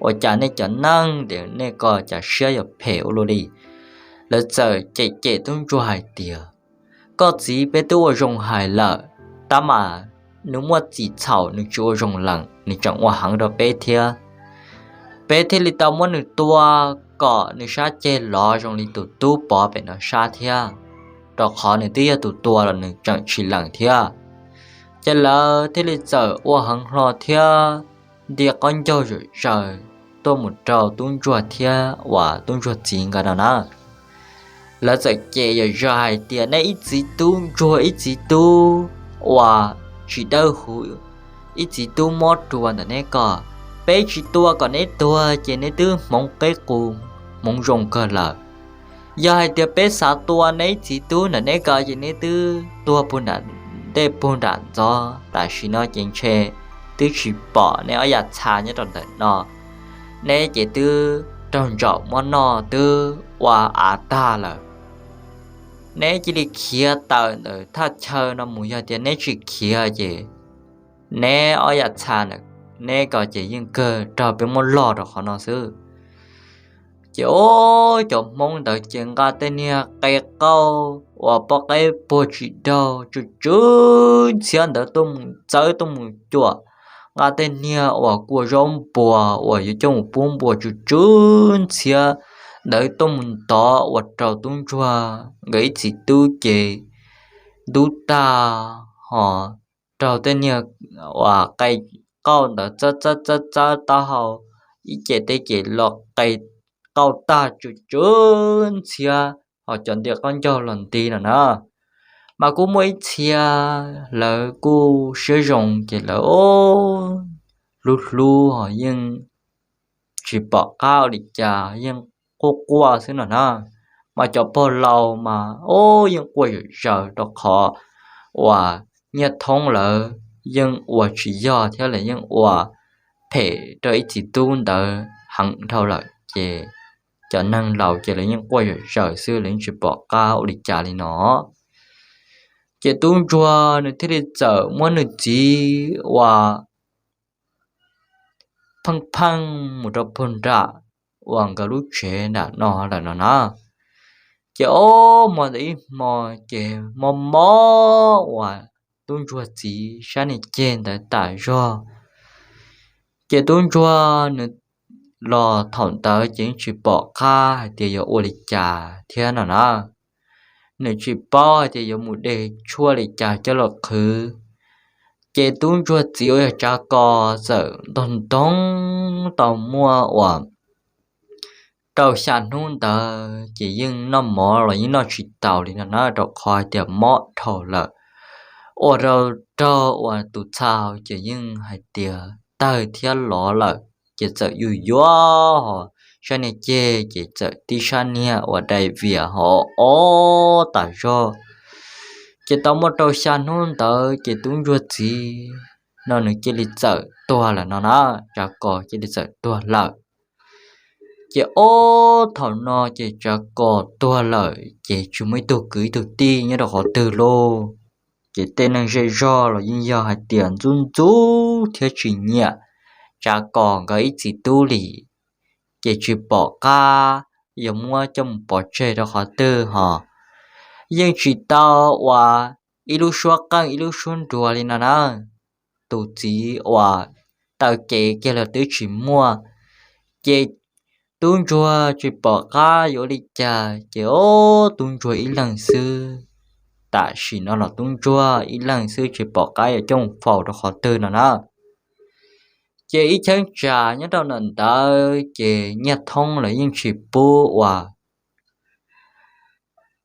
ua cas nej cov neeg ntawm nej ko cas siab yuav phem ua luaj li? Lawv txawm cem cem tub ntsuag hais tias, Koj txiv peb twb ua zoo hais lawm, tab mas nws muaj txim txhaum nws tsis ua zoo lees, nws tseem ua heev rau peb thiab. Peb thiaj li tau muab nws tua kom nws sab ceg lov zoo li tus tub pov pem no sab thiab, rau qhov nws twb yog tus tua los nws tseem tsis lees thiab. Ces lawv thiaj li txawm ua heev hlo thiab nti qaub ncaug zom zaws tuaj mus rau tub ntsuag thiab uas tub ntsuag txiv nkawd no na. Lawv txawm cem yam zog hais tias, Nej ib txiv tub ntsuag, ib txiv tub uas tsis dawb huv, ib txiv tub mob ruas ntawm neb ko, peb tsis tua kom neb tuag ces neb twb hmoov qeb qus, hmoov zoo kawg lawm. Yog hais tias peb xav tua neb ib txiv tub ntawm neb ko ces neb twb tuag puag nram ntej puag nram ntxov, tam sim no ces ntshe twb tsis pom neb ob yam txha nyob rau ntawm no. Neb ces twb raug ntsaum muab noj twb ua av tag lawm. Neb cia li khiav tawm ntawm thaj chaw no mus, yog tias neb tsis khiav ces neb ob yam txha ntawm neb ko ces yeej kawg raug peb muab log rau qhov no xwb. Ces ob cov Hmoob ntawd ces nqa tej niag qe qauj uas pob qeb puag tsis daug tsw tsw ntxhiab ntawd tuaj mus txawb tuaj mus cuam, nqa tej niag uas kua zaub npuas uas yuav coj mus pub npua tsw tsw ntxhiab ntawd tuaj mus ntov ua rau tub ntsuag nkawd ib txiv tub ces ntub tag, ho raug tej niag uas qe qauj ntawd txawb txawb txawb txawb taub hau, ib ce tej ces los qe qauj tag tsw tsw ntxhiab, ho cov nti qaub ncaug los nti no na. Mas kuj muaj ib txhia lawv kuj siab zoo ces lawv hlub hlub ho yeej tsis pom qab ua li cas, yeej quaj quaj xwb no na. Mas cov pog laus mas yeej quaj zom zaws rau qhov uas Nyiaj Thoob lawv yeej ua tsis yog thiab lawv yeej ua phem rau ib txiv tub ntawd heev dhau lawm ces cov neeg laus ces lawv yeej quaj zom zaws xwb, lawv yeej tsis pom qab ua li cas li no. Ces tub ntsuag nws thiaj li txawm muab nws txiv uas pheej pheej mus rau puag nram uas nkawd lub tsev nram no lawm no na. Ces ob hmo ntawd ib hmo ces mob mob uas tub ntsuag txiv sab niag ceg ntawd tas zog. Ces tub ntsuag nws los thaum ntawd ces yeej tsis pom qab hais tias yuav ua li cas thiab no na. Nws tsis paub hais tias yuav mus de tshuaj li cas coj los qhwv. Ces tub ntsuag txiv uas yog Tsav Kos txawm ntog ntoo tau muaj uas rau xya hnub ntawd ces yeej noj mov los yeej noj tsis taus li no na, rau qhov hais tias mob dhau lawm. Ua rau raug uas tus txhais ces yeej hais tias tawg thiab lov lawm, ces txawm yuj yuav ho sab niag ceg ces txawm tib sab niag uas dai vias ho ob tas zog. Ces tau muaj rau xya hnub ntawd ces tub ntsuag txiv no nws cia li txawm tuag lawm no na, Tsav Kos cia li txawm tuag lawm. Ces ob thaum no ces Tsav Kos tuag lawm ces tsis muaj ib tug kwv ib tug tij nyob rau qhov twg lauj. Ces tej neeg zej zog los yeej yog hais tias ntxub ntxub thiab tsis nyiam Tsav Kos nkawd ib txiv tub li, ces tsis pom qab yuav muab coj mus pov tseg rau qhov twg ho yeej tsis tau uas ib lub suab qeej ib lub suab nruas li no na. Tus txiv uas taw kev kiag los twb tsis muaj, ces tub ntsuag tsis pom qab yuav li cas ces ob tub ntsuag ib leeg xwb. Tam sim no los tub ntsuag ib leeg xwb tsis pom qab yuav coj mus faus rau qhov twg no na. Ces ib cheeb tsam nyob rau ntawm ntawd ces Nyiaj Thoob los yeej tsis pub uas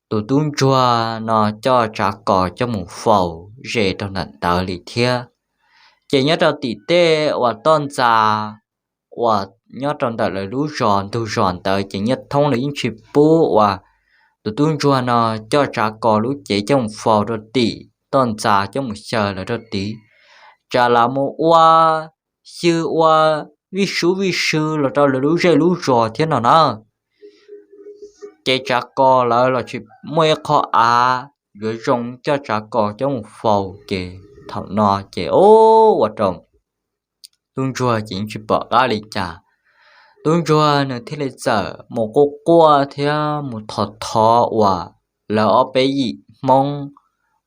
tus tub ntsuag no coj Tsav Kos coj mus faus ze rau ntawm ntawd li thiab. Ces nyob rau tim tej uas toj ntxas uas nyob rau ntawm lawv lub zos ntug zos ntawd ces Nyiaj Thoob los yeej tsis pub uas tus tub ntsuag no coj Tsav Kos lub cev coj mus faus rau tim toj ntxas coj mus xyaw lawv rau tid, tsam lam mus ua xyw ua vij sub vij sw los rau lawv lub zej lub zos thiab no na. Ces Tsav Kos lawv los tsis muaj ib qho av yuav zoo coj Tsav Kos coj mus faus, ces thaum no ces ua rau tub ntsuag ces yeej tsis pom qab li cas. Tub ntsuag nws thiaj li txawm mus quaj quaj thiab mus thov thov uas lawv ob peb yim Hmoob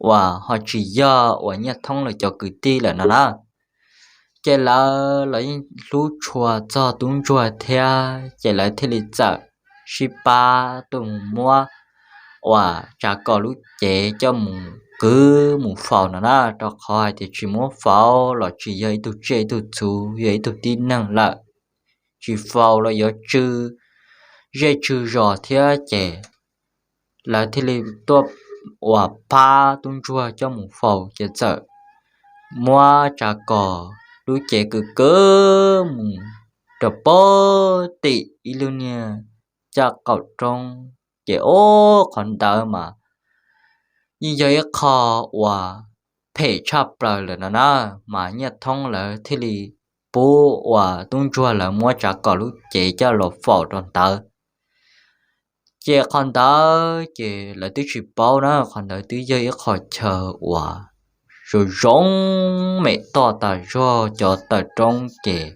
uas ho tsis yog uas Nyiaj Thoob lawv cov kwv tij lawm no na. Ces lawv los yeej hlub tshua txog tub ntsuag thiab, ces lawv thiaj li txawm sib pab tuaj mus muab uas Tsav Kos lub cev coj mus kwv mus faus no na, rau qhov hais tias tsis muab faus los tsis yog ib tug tsiaj ib tug txhu, yog ib tug tib neeg lawm, tsis faus los yuav tsw zej tsw zos thiab. Ces lawv thiaj li tuaj uas pab tub ntsuag coj mus faus, ces txawm muab Tsav Kos lub cev kwv kwv mus rau pem tim ib lub niag caj qaum roob. Ces ob qhov ntawd mas yeej yog ib qho uas phem tshaj plaws lawm no na, mas Nyiaj Thoob lawv thiaj li pub uas tub ntsuag lawv muab Tsav Kos lub cev coj los faus rau ntawd. Ces qhov ntawd ces lawv twb tsis paub na, qhov ntawd twb yog ib qho chaw uas zoo zoo mem toj tas zog, cov taws roob ces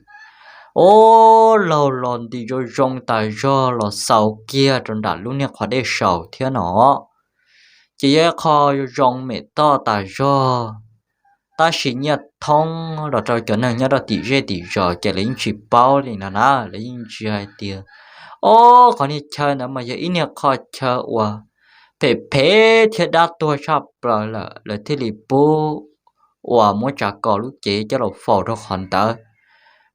ob laug los nti zoo zoo tas zog los xaus kiag rau nram lub niag qhov dej saum thiab no. Ces yog ib qho zoo zoo mem toj tas zog, tab sis Nyiaj Thoob los rau cov neeg nyob rau tim zej tim zos ces lawv yeej tsis paub li no na, lawv yeej ntsia hais tias ob qhov niag chaw ntawd mas yog ib niag qho chaw uas phem phem thiab dab tuag tshaj plaws lawm, lawv thiaj li pub uas muab Tsav Kos lub cev coj los faus rau qhov ntawd.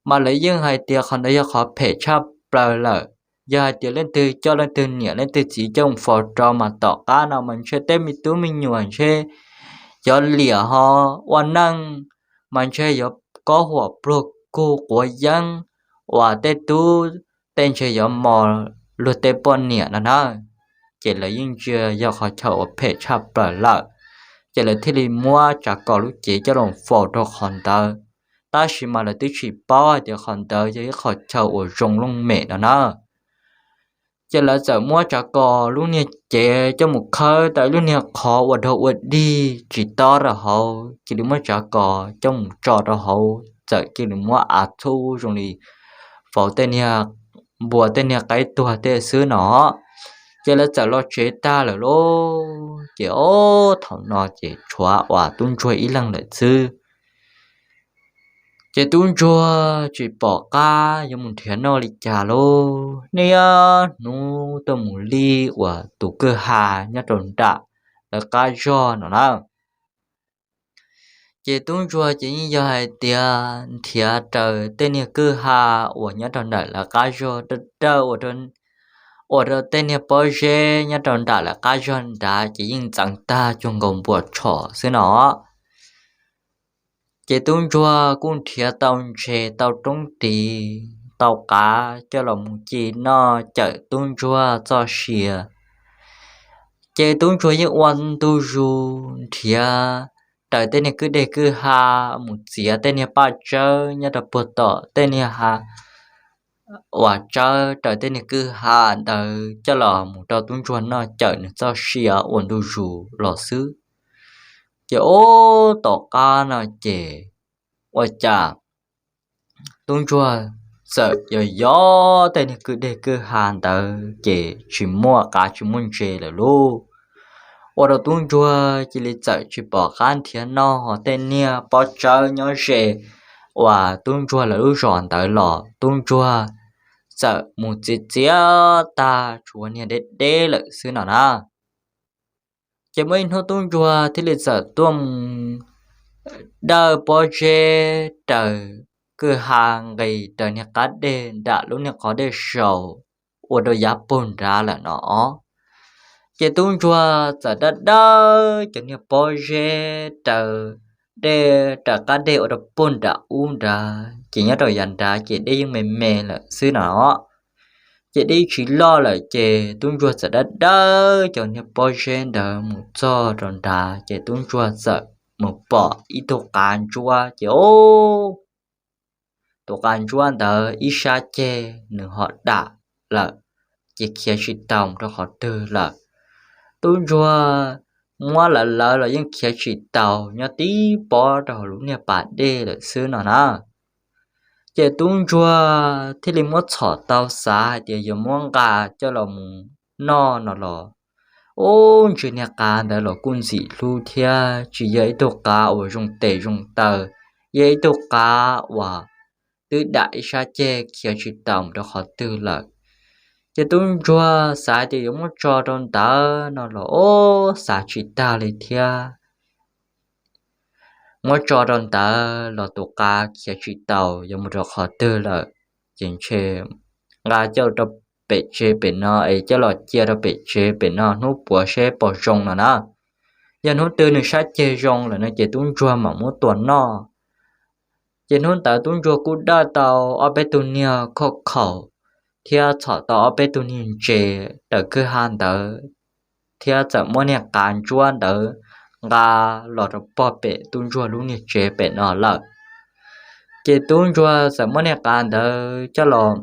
Mas lawv yeej hais tias qhov ntawd yog qhov phem tshaj plaws lawm, yog hais tias leej twg coj leej twg niam leej twg txiv coj mus faus rau mas tom qab no mas ntshe tej me tub me nyuam ntshe yuav liam ho ua neej, mas ntshe yuav kob huam pluag kug quav yeeb, uas tej tub tej ntshe yuav mos luag tej poj niam no na. Ces lawv yeej ntsia yog qhov chaw uas phem tshaj plaws lawm, ces lawv thiaj li muab Tsav Kos lub cev coj los faus rau qhov ntawd. Tab sis mas lawv twb tsis paub hais tias qhov ntawd yog ib qho chaw uas zoo looj mem no na. Ces lawv txawm muab Tsav Kos lub niag cev coj mus khawb tau ib lub niag qhov ua dog ua dig tsis tob rau hauv, cia li muab Tsav Kos coj mus tso rau hauv, txawm cia li muab av txhub zoo li faus tej niag npua tej niag qaib tuag tej xwb no. Ces lawv txawm los tsev tag lawm lauj, ces ob thaum no ces tshuav uas tub ntsuag ib leeg lawm xwb. Ces tub ntsuag tsis pom qab yuav mus nrhiav noj li cas lauj, niaj hnub tuaj mus li uas tus kwj ha nyob rau nram lawv qab zog no na. Ces tub ntsuag ces yeej yog hais tias nrhiav raws tej niag kwj ha uas nyob rau nram lawv qab zog, raws, ua rau tej niag pob zeb nyob rau nram lawv qab zog nrad ces yeej ntxeev tag cuag nkaus npuas tshos xwb no. Ces tub ntsuag kuj nrhiav tau ntses tau roob ris tau qav coj los mus ci noj cawm tub ntsuag txoj sia. Ces tub ntsuag yeej ua ntu zus nrhiav raws tej niag kwj deg kwj ha, mus txiav tej niag paj tsawb nyob rau puag tom tej niag ha uas tsawb raws tej niag kwj ha ntawd coj los mus rau tub ntsuag noj cawm nws txoj sia ua ntu zus los xwb. Ces ub tom qab no ces ua cas tub ntsuag txawm yog yog tej niag kwj deg kwj ha ntawd ces tsis muaj qav tsis muaj ntses lawm lauj. Ua rau tub ntsuag cia li txawm tsis pom qab nrhiav noj, ho tej niag pob tsawb nyob ze uas tub ntsuag lawv lub zos ntawd los tub ntsuag txawm mus txiav txiav tag tshuav niag deb deb lawm xwb no na. Ces muaj ib hnub tub ntsuag thiaj li txawm tuaj mus dawj pob zeb raws kwj ha nqis raws niag qab deg nram lub niag qhov dej saus ua rau yav puag nrad lawm no. Ces tub ntsuag txawm dawj dawj cov niag pob zeb raws dej, raws qab deg ua rau puag nram ub nrad, ces nyob rau yav nrad ces dej yeej me me lawm xwb no. Ces dej tsis loj lawm ces tub ntsuag txawm dawj dawj cov niag pob zeb ntawd mus txog rau nrad ces tub ntsuag txawm mus pom ib tug qav ntsuab ces ub, tus qav ntsuab ntawd ib sab ceg nws ho dam lawm, ces khiav tsis tau mus rau qhov twg lawm. Tub ntsuag muab lawv lawv los yeej khiav tsis tau, nyob tib pob rau hauv lub niag pas dej lawm xwb no na. Ces tub ntsuag thiaj li muab txhom tau xav hais tias yuav muab nqa coj los mus noj no los, ub, ntshe niag qav ntawd los kuj ntxim hlub thiab, tsis yog ib tug qav uas zoo tes zoo taw, yog ib tug qav uas twb dam ib sab ceg khiav tsis tau mus rau qhov twg lawm. Ces tub ntsuag xav tias yuav muab tso rau ntawd no los ub, xav tsis tag li thiab. Muab tso rau ntawd los tus qav khiav tsis tau yuav mus rau qhov twg lawm, ces ntshe nqa coj rau pem tsev pem no es coj los cia rau pem tsev pem no hnub puav seb puas zoo no na. Yog hnub twg nws sab ceg zoo lawm no ces tub ntsuag mam muab tua noj. Ces hnub ntawd tub ntsuag kuj dawj tau ob peb tug niag khauj khaum thiab txhom tau ob peb tug niag ntses raws kwj ha ntawd, thiab txawm muab niag qav ntsuab ntawd nqa los rau pog pem tub ntsuag lub niag tsev pem no lawm. Ces tub ntsuag txawm muab niag qav ntawd coj los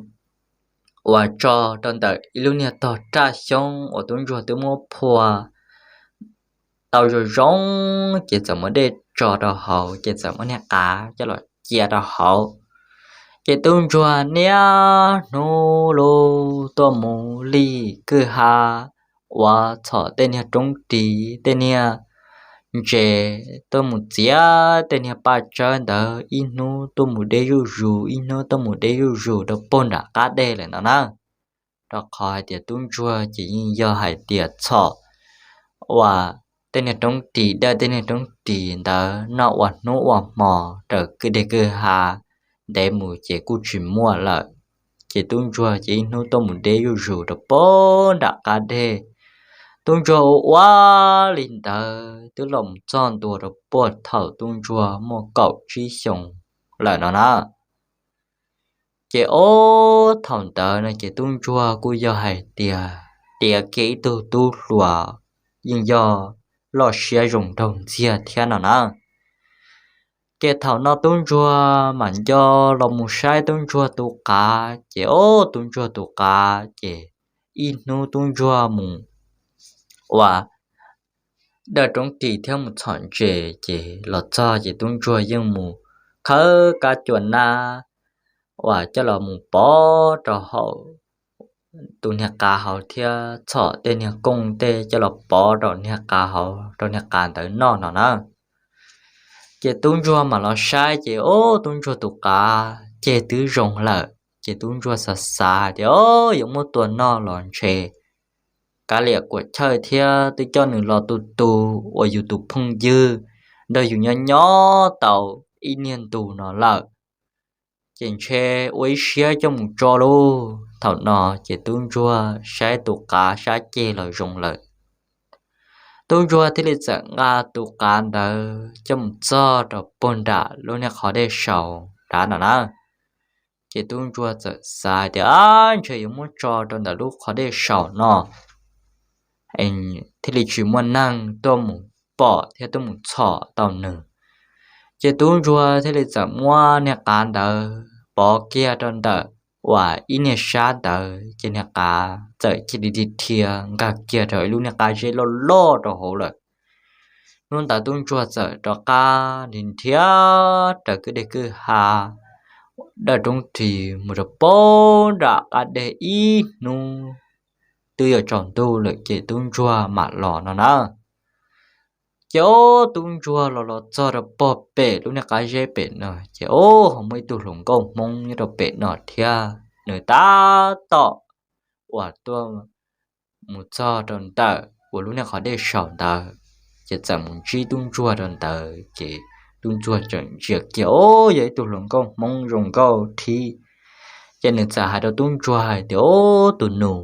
uas tso rau ntawm ib lub niag tog raj xyoob uas tub ntsuag twb muab phua tau zoo zoo, ces txawm muab dej tso rau hauv, ces txawm muab niag qav coj los cia rau hauv. Ces tub ntsuag niaj hnub lub tuaj mus li kwj ha uas txhom tej niag roob ris tej niag ntses, tuaj mus txiav tej niag paj tsawb ntawd, ib hnub tuaj mus deb zuj zus, ib hnub tuaj mus deb zuj zus rau puag nram qab deg lawm no na. Rau qhov hais tias tub ntsuag ces yeej yog hais tias txhom uas tej niag roob ris, dawj tej niag roob ris ntawd noj ua hnub ua hmo raws kwj deg kwj ha ntev mus ces kuj tsis muaj lawm. Ces tub ntsuag ces ib hnub tuaj mus deb zuj zus rau puag nram qab deg. Tub ntsuag ua ua li ntawd twb los mus txog ntua rau puag thaum tub ntsuag muaj kaum tsib xyoos lawm no na. Ces ob thaum ntawd no ces tub ntsuag kuj yog hais tias tiav kiag ib tug tub hluas yeej yog loj siab zoo nraug ntxiag thiab no na. Ces thaum no tub ntsuag mam nco los mus saib tub ntsuag tus qav, ces ob tub ntsuag tus qav ces ib hnub tub ntsuag mus ua dawj roob ris thiab mus txhom ntses, ces los txog ces tub ntsuag yeej mus khawb kab cua nab uas coj los mus pov rau hauv tus niag qav hauv thiab txhom tej niag kooj tej coj los pov rau niag qav hauv rau niag qav ntawd noj no na. Ces tub ntsuag mam los saib ces ob tub ntsuag tus qav ceg twb zoo lawm ces tub ntsuag xav xav hais tias ob yuav muab tua noj los ntshe kav liam kuam chawj thiab twb coj nws los tu tu uas yus tus phooj ywg nrog yus nyob nyob tau ib niag ntus no lawm, ces ntshe ua ib siab coj mus tso lauj. Thaum no ces tub ntsuag saib tus qav sab ceg los zoo lawm, tub ntsuag thiaj li txawm nqa tus qav ntawd coj mus txog rau puag nram lub niag qhov dej saum nrad no na. Ces tub ntsuag txawm xav tias ntshe yuav muab tso rau ntawm lub qhov dej saum no thiaj li tsis muaj neeg tuaj mus pom thiab tuaj mus txhom tau nws. Ces tub ntsuag thiaj li txawm muab niag qav ntawd pov kiag rau ntawm uas ib niag sab ntawd ces niag qav txawm cia li dhia nkag kiag rau ib lub niag qab zeb loj loj rau hauv lawm. Hnub ntawd tub ntsuag txawm rov qab nrhiav raws kwj deg kwj ha, dawj roob ris mus rau puag nram qab deg ib hnub twb yuav tsaus ntuj lawm ces tub ntsuag mam los no na. Ces ob tub ntsuag los los txog rau puag pem lub niag qab zeb pem no ces ob ho muaj ib tug hluas nkauj Hmoob nyob rau pem no thiab nws tab tom uas tuaj mus txog rau ntawm uas lub niag qhov dej saum ntawd, ces txawm mus ntsib tub ntsuag rau ntawd ces tub ntsuag tseem ntsia kiag ob yog ib tug hluas nkauj Hmoob zoo nkauj thiab. Ces nws txawm hais rau tub ntsuag hais tias ob tus nus,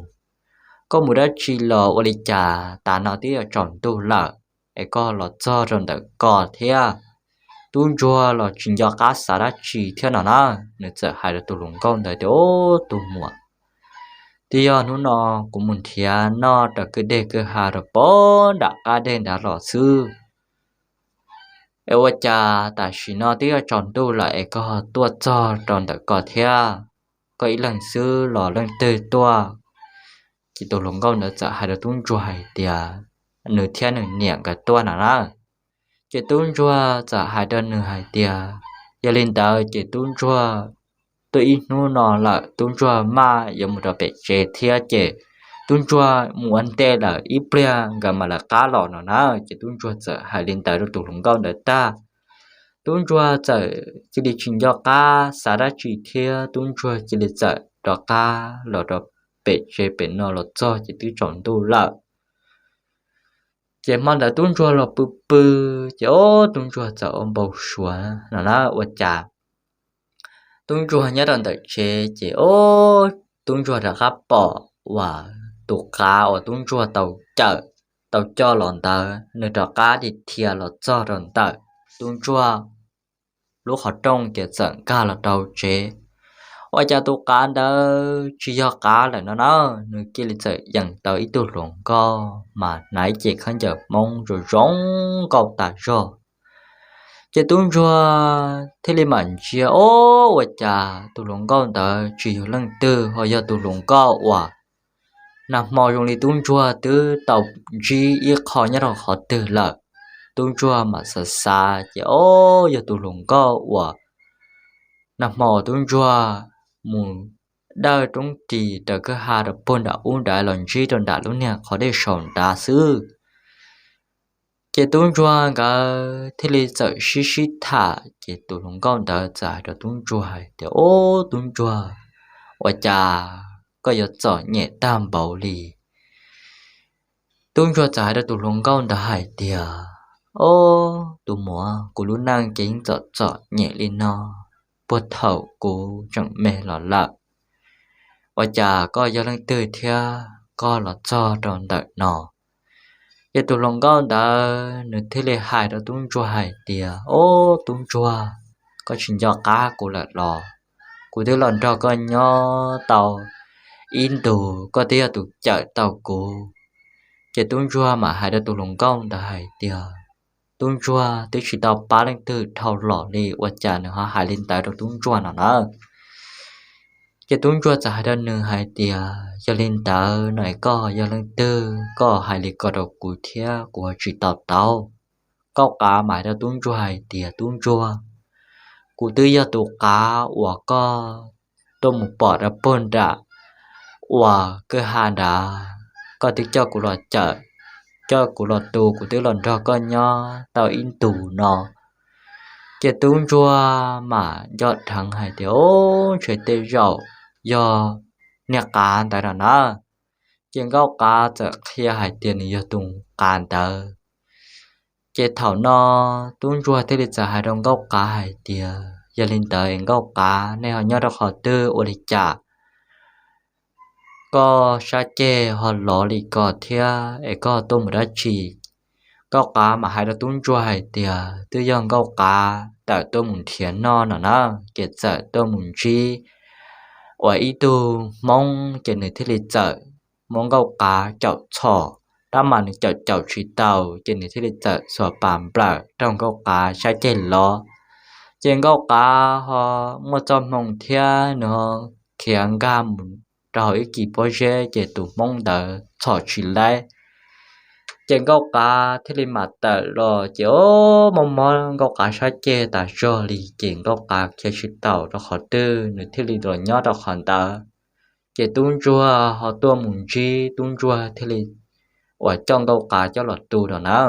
koj mus dab tsi los ua li cas tas no twb yuav tsaus ntuj lawm es koj los txog rau ntawm ko thiab? Tub ntsuag los tsis nco qab xav dab tsi thiab no na. Nws txawm hais rau tus hluas nkauj ntawd tias ob tus muam, twb yog hnub no kuv mus nrhiav noj raws kwj deg kwj ha rau puag nram qab deg nrad los xwb es ua cas tam sim no twb yuav tsaus ntuj lawm es koj tuaj txog rau ntawm ko thiab? Koj ib leeg xwb los leej twg tuaj? Ces tus hluas nkauj ntawd txawm hais rau tub ntsuag hais tias nws thiab nws niam nkawd tuaj no na. Ces tub ntsuag txawm hais rau nws hais tias yog li ntawd ces tub ntsuag tuaj ib hnub no lawm tub ntsuag maj yuav mus rau pem tsev thiab ces tub ntsuag mus ua ntej lawm ib pliag nkawd mam lawv qab los no na. Ces tub ntsuag txawm hais li ntawd rau tus hluas nkauj ntawd tag, tub ntsuag txawm cia li tsis nco qab xav dab tsi thiab tub ntsuag cia li txawm rov qab los rau pem tsev pem no los txog ces twb tsaus ntuj lawm. Ces hmo ntawd tub ntsuag los pw pw, ces ob tub ntsuag txawm ua npau suav no na ua cas tub ntsuag nyob rau ntawm tsev ces ob tub ntsuag rov qab pom uas tus qav uas tub ntsuag tau cawm tau coj los ntawd nws rov qab dhia los txog rau ntawm tub ntsuag lub qhov rooj ces txawm nkag los rau tsev. Ua cas tus qav ntawd tsis yog qav lawm no na, nws cia li txawm yeem tau ib tug hluas nkauj mas hnav ib ce khaub ncaws Hmoob zoo zoo nkauj tas zog. Ces tub ntsuag thiaj li mam ntsia, o, ua cas tus hluas nkauj ntawd tsis yog leej twg ho yog tus hluas nkauj uas nag hmo zoo li tub ntsuag twb tau ntsib ib qho nyob rau qhov twg lawm. Tub ntsuag mam xav xav ces, o, yog tus hluas nkauj uas nag hmo tub ntsuag mus dawj roob ris raws kwj ha rau puag nram ub nrad los ntsib rau nram lub niag qhov dej saum nrad xwb. Ces tub ntsuag nkawd thiaj li txawm sib sib tham ces tus hluas nkauj ntawd txawm hais rau tub ntsuag hais tias, o, tub ntsuag, ua cas koj yuav txom nyem tag npaum li? Tub ntsuag txawm hais rau tus hluas nkauj ntawd hais tias, o, tus muam, kuv lub neej ces yeej txom txom nyem li no puag thaum kuv tseem me los lawm. Ua cas koj yog leej twg thiab koj los txog rau ntawm no? Ces tus hluas nkauj ntawd nws thiaj li hais rau tub ntsuag hais tias, o, tub ntsuag, koj tsis nco qab kuv lawm los? Kuv twb los nrog koj nyob tau ib ntus, koj twb yog tus cawm tau kuv. Ces tub ntsuag mam hais rau tus hluas nkauj ntawd hais tias, tub ntsuag twb tsis tau pab leej twg dhau los li, ua cas nws ho hais li ntawd rau tub ntsuag no na? Ces tub ntsuag txawm hais rau nws hais tias, yog li ntawd no es koj yog leej twg koj hais li ko rau kuv thiab kuv ho tsis to taub. Nkauj qav mam hais rau tub ntsuag hais tias, tub ntsuag, kuv twb yog tus qav uas koj tuaj mus pom rau puag nram uas kwj ha nrad, koj twb coj kuv los cawm, coj kuv los tu, kuv twb los nrog koj nyob tau ib ntus no. Ces tub ntsuag mam nco dheev hais tias, Ub, ntshe tej zaum yog niag qav ntawd no na. Ces nkauj qav txawm qhia hais tias nws yog tus qav ntawd. Ces thaum no tub ntsuag thiaj li txawm hais rau nkauj qav hais tias, Yog li ntawd es nkauj qav, nej ho nyob rau qhov twg ua li cas koj sab ceg ho lov li ko thiab es koj tuaj mus dab tsi? Nkauj qav mam hais rau tub ntsuag hais tias, Twb yog nkauj qav tawm tuaj mus nrhiav noj no na, ces txawm tuaj mus ntsib uas ib tug hmoob, ces nws thiaj li txawm muab nkauj qav caum txhom, tab mas nws caum caum tsis tau, ces nws thiaj li txawm xuas pas nplawm raug nkauj qav sab ceg lov. Ces nkauj qav ho muaj txoj hmoo thiab nws ho khiav nkag mus rau hauv ib kis pob zeb, ces tus hmoob ntawd txhom tsis laib. Ces nkauj qav thiaj li mam tawm los, ces o, mob mob nkauj qav sab ceg tas zog li, ces nkauj qav khiav tsis tau rau qhov twg, nws thiaj li los nyob rau qhov ntawd. Ces tub ntsuag ho tuaj mus ntsib, tub ntsuag thiaj li uas coj nkauj qav coj los tu rau na.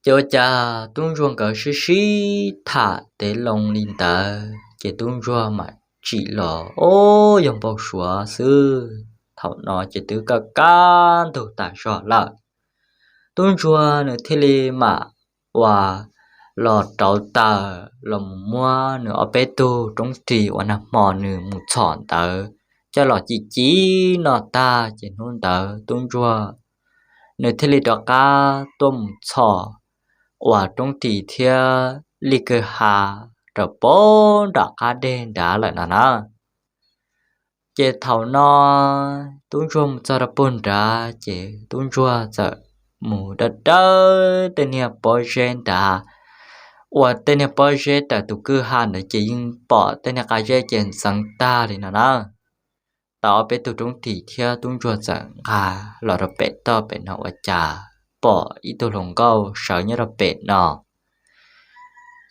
Ces ua cas tub ntsuag nkawd sib sib tham tev loo li ntawd, ces tub ntsuag mam tsim los, o, yog npau suav xwb. Thaum no ces twb kaj kaj ntug tas zog lawm. Tub ntsuag nws thiaj li mam uas los rauv taws los mus muab nws ob peb tug roob ris uas nag hmo nws mus txhom ntawd coj los ci ci noj tag, ces hnub ntawd tub ntsuag nws thiaj li rov qab tuaj mus txhom uas roob ris thiab lij kwj ha rau pem nram qab deg nrad lawm no na. Ces thaum no tub ntsuag mus txog rau pem nrad, ces tub ntsuag txawm mus dawb dawb tej niag pob zeb nrad, uas tej niag pob zeb tawm tus kwj ha ntawd ces yeej pom tej niag qab zeb ces ntxeev tag li no na. Tau ob peb tug roob ris thiab tub ntsuag txawm nqa los rau pem toj pem no ua cas pom ib tug hluas nkauj sawv nyob rau pem no.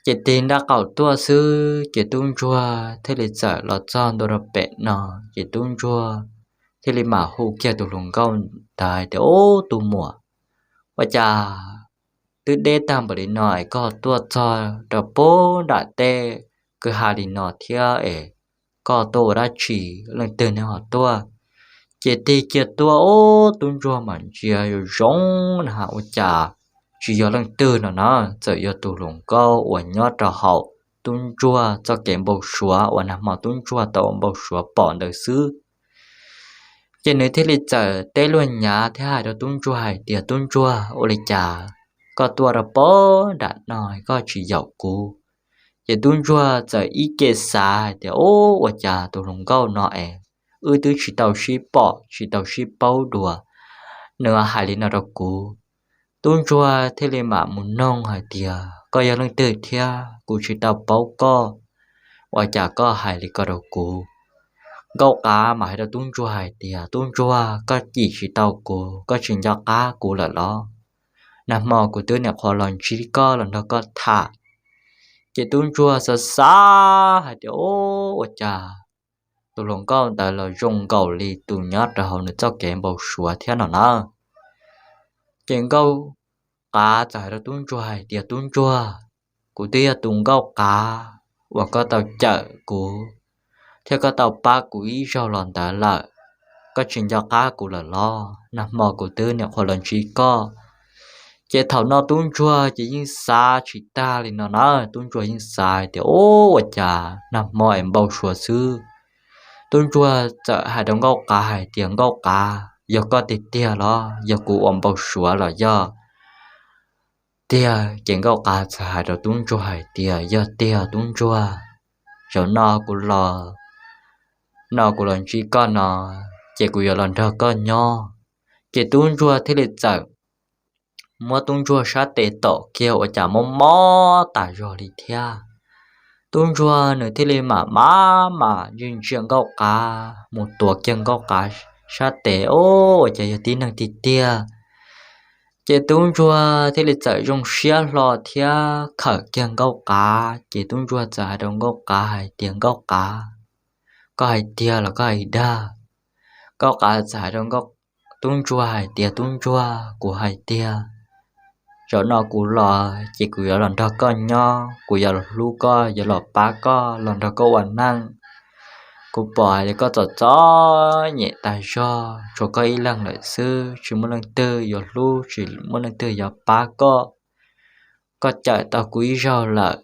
Ces tig nraub qaum tuaj xwb, ces tub ntsuag thiaj li txawm los txog ntua rau pem no, ces tub ntsuag thiaj li mam hu kiag tus hluas nkauj ntawd hais tias, Ub, tus muam, ua cas twb deb tag npaum li no es koj tuaj txog rau pem nram tej kwj ha li no thiab es koj tuaj ua dab tsi, leej twg ne ho tuaj? Ces tig kiag tuaj, ub, tub ntsuag mam ntsia zoo zoo na, ua cas tsis yog leej twg no na, txawm yog tus hluas nkauj uas nyob rau hauv tub ntsuag txoj kev npau suav uas nag hmo tub ntsuag tau ua npau suav pom ntawd xwb. Ces nws thiaj li txawm teb luag nyav thiab hais rau tub ntsuag hais tias, Tub ntsuag, ua li cas koj tuaj rau pem nram no koj tsis yaum kuv? Ces tub ntsuag txawm ib ce xav hais tias, Ub, ua cas tus hluas nkauj no es wb twb tsis tau sib pom tsis tau sib paub dua, nws hais li no rau kuv. Tub ntsuag thiaj li mam mus noog hais tias, Koj yog leej twg thiab? Kuv tsis tau paub koj, ua cas koj hais li ko rau kuv? Nkauj qav mam hais rau tub ntsuag hais tias, Tub ntsuag, koj cim tsis tau kuv, koj tsis nco qab kuv lawm los? Nag hmo kuv twb nyuam qhuav los ntsib koj los nrog koj tham. Ces tub ntsuag xav xav hais tias, Ub, ua cas tus hluas nkauj ntawd los zoo nkaus li tus nyob rau hauv nws txoj kev npau suav thiab no na. Ces nkauj qav txawm hais rau tub ntsuag hais tias, Tub ntsuag, kuv twb yog tus nkauj qav uas koj tau cawm kuv thiab koj tau pab kuv ib zaug los ntawd lawm, koj tsis nco qab kuv lawm los? Nag hmo kuv twb nyuam qhuav los ntsib koj. Ces thaum no tub ntsuag ces yeej xav tsis tag li no na, tub ntsuag yeej xav hais tias, Ub, ua cas nag hmo es npau suav xwb. Tub ntsuag txawm hais rau nkauj qav hais tias, Nkauj qav, yog koj tiag tiag los yog kuv ua npau suav los yog tiag? Ces nkauj qav txawm hais rau tub ntsuag hais tias, Yog tiag tub ntsuag, zaum no kuv los, no kuv los ntsib koj no, ces kuv yuav los nrog koj nyob. Ces tub ntsuag thiaj li txawm muab tub ntsuag sab tes tom kiag ua cas mob mob tas zog li thiab. Tub ntsuag nws thiaj li mam maj mam ntsia ntsia nkauj qav mus tuav kiag nkauj qav sab tes, Ub, ua cas yog tib neeg tiag tiag. Ces tub ntsuag thiaj li txawm zoo siab hlo thiab khawm kiag nkauj qav. Ces tub ntsuag txawm hais rau nkauj qav hais tias, Nkauj qav, koj hais tiag los koj hais dag? Nkauj qav txawm hais rau tub ntsuag hais tias, Tub ntsuag, kuv hais tiag. Zaum no kuv los ces kuv yuav los nrog koj nyob, kuv yuav los hlub koj, yuav los pab koj los nrog koj ua neej. Kuv pom hais tias koj txom txom nyem tas zog, tshuav koj ib leeg lawm xwb, tsis muaj leej twg yuav hlub, tsis muaj leej twg yuav pab koj. Koj cawm tau kuv ib zaug lawm,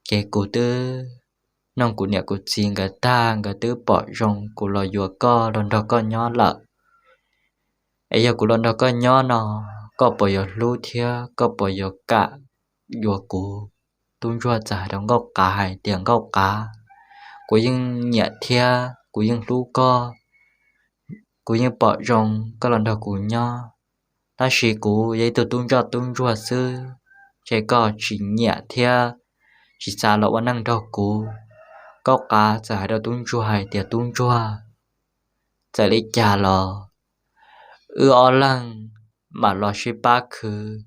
ces kuv twb nug kuv niam kuv txiv nkawd tag, nkawd twb pom zoo kuv los yuav koj, los nrog koj nyob lawm. Es yog kuv los nrog koj nyob no, koj puas yuav hlub thiab koj puas yuav kam yuav kuv? Tub ntsuag txawm hais rau Nkauj Qav hais tias, Nkauj Qav, kuv yeej nyiam thiab kuv yeej hlub koj, kuv yeej pom zoo koj los nrog kuv nyob, tab sis kuv yog ib tug tub ntsoj tub ntsuag xwb, ces koj tsis nyiam thiab tsis xav los ua neej nrog kuv. Nkauj Qav txawm hais rau tub ntsuag hais tias, Tub ntsuag, txawm li cas los wb ob leeg mam los sib pab khwv,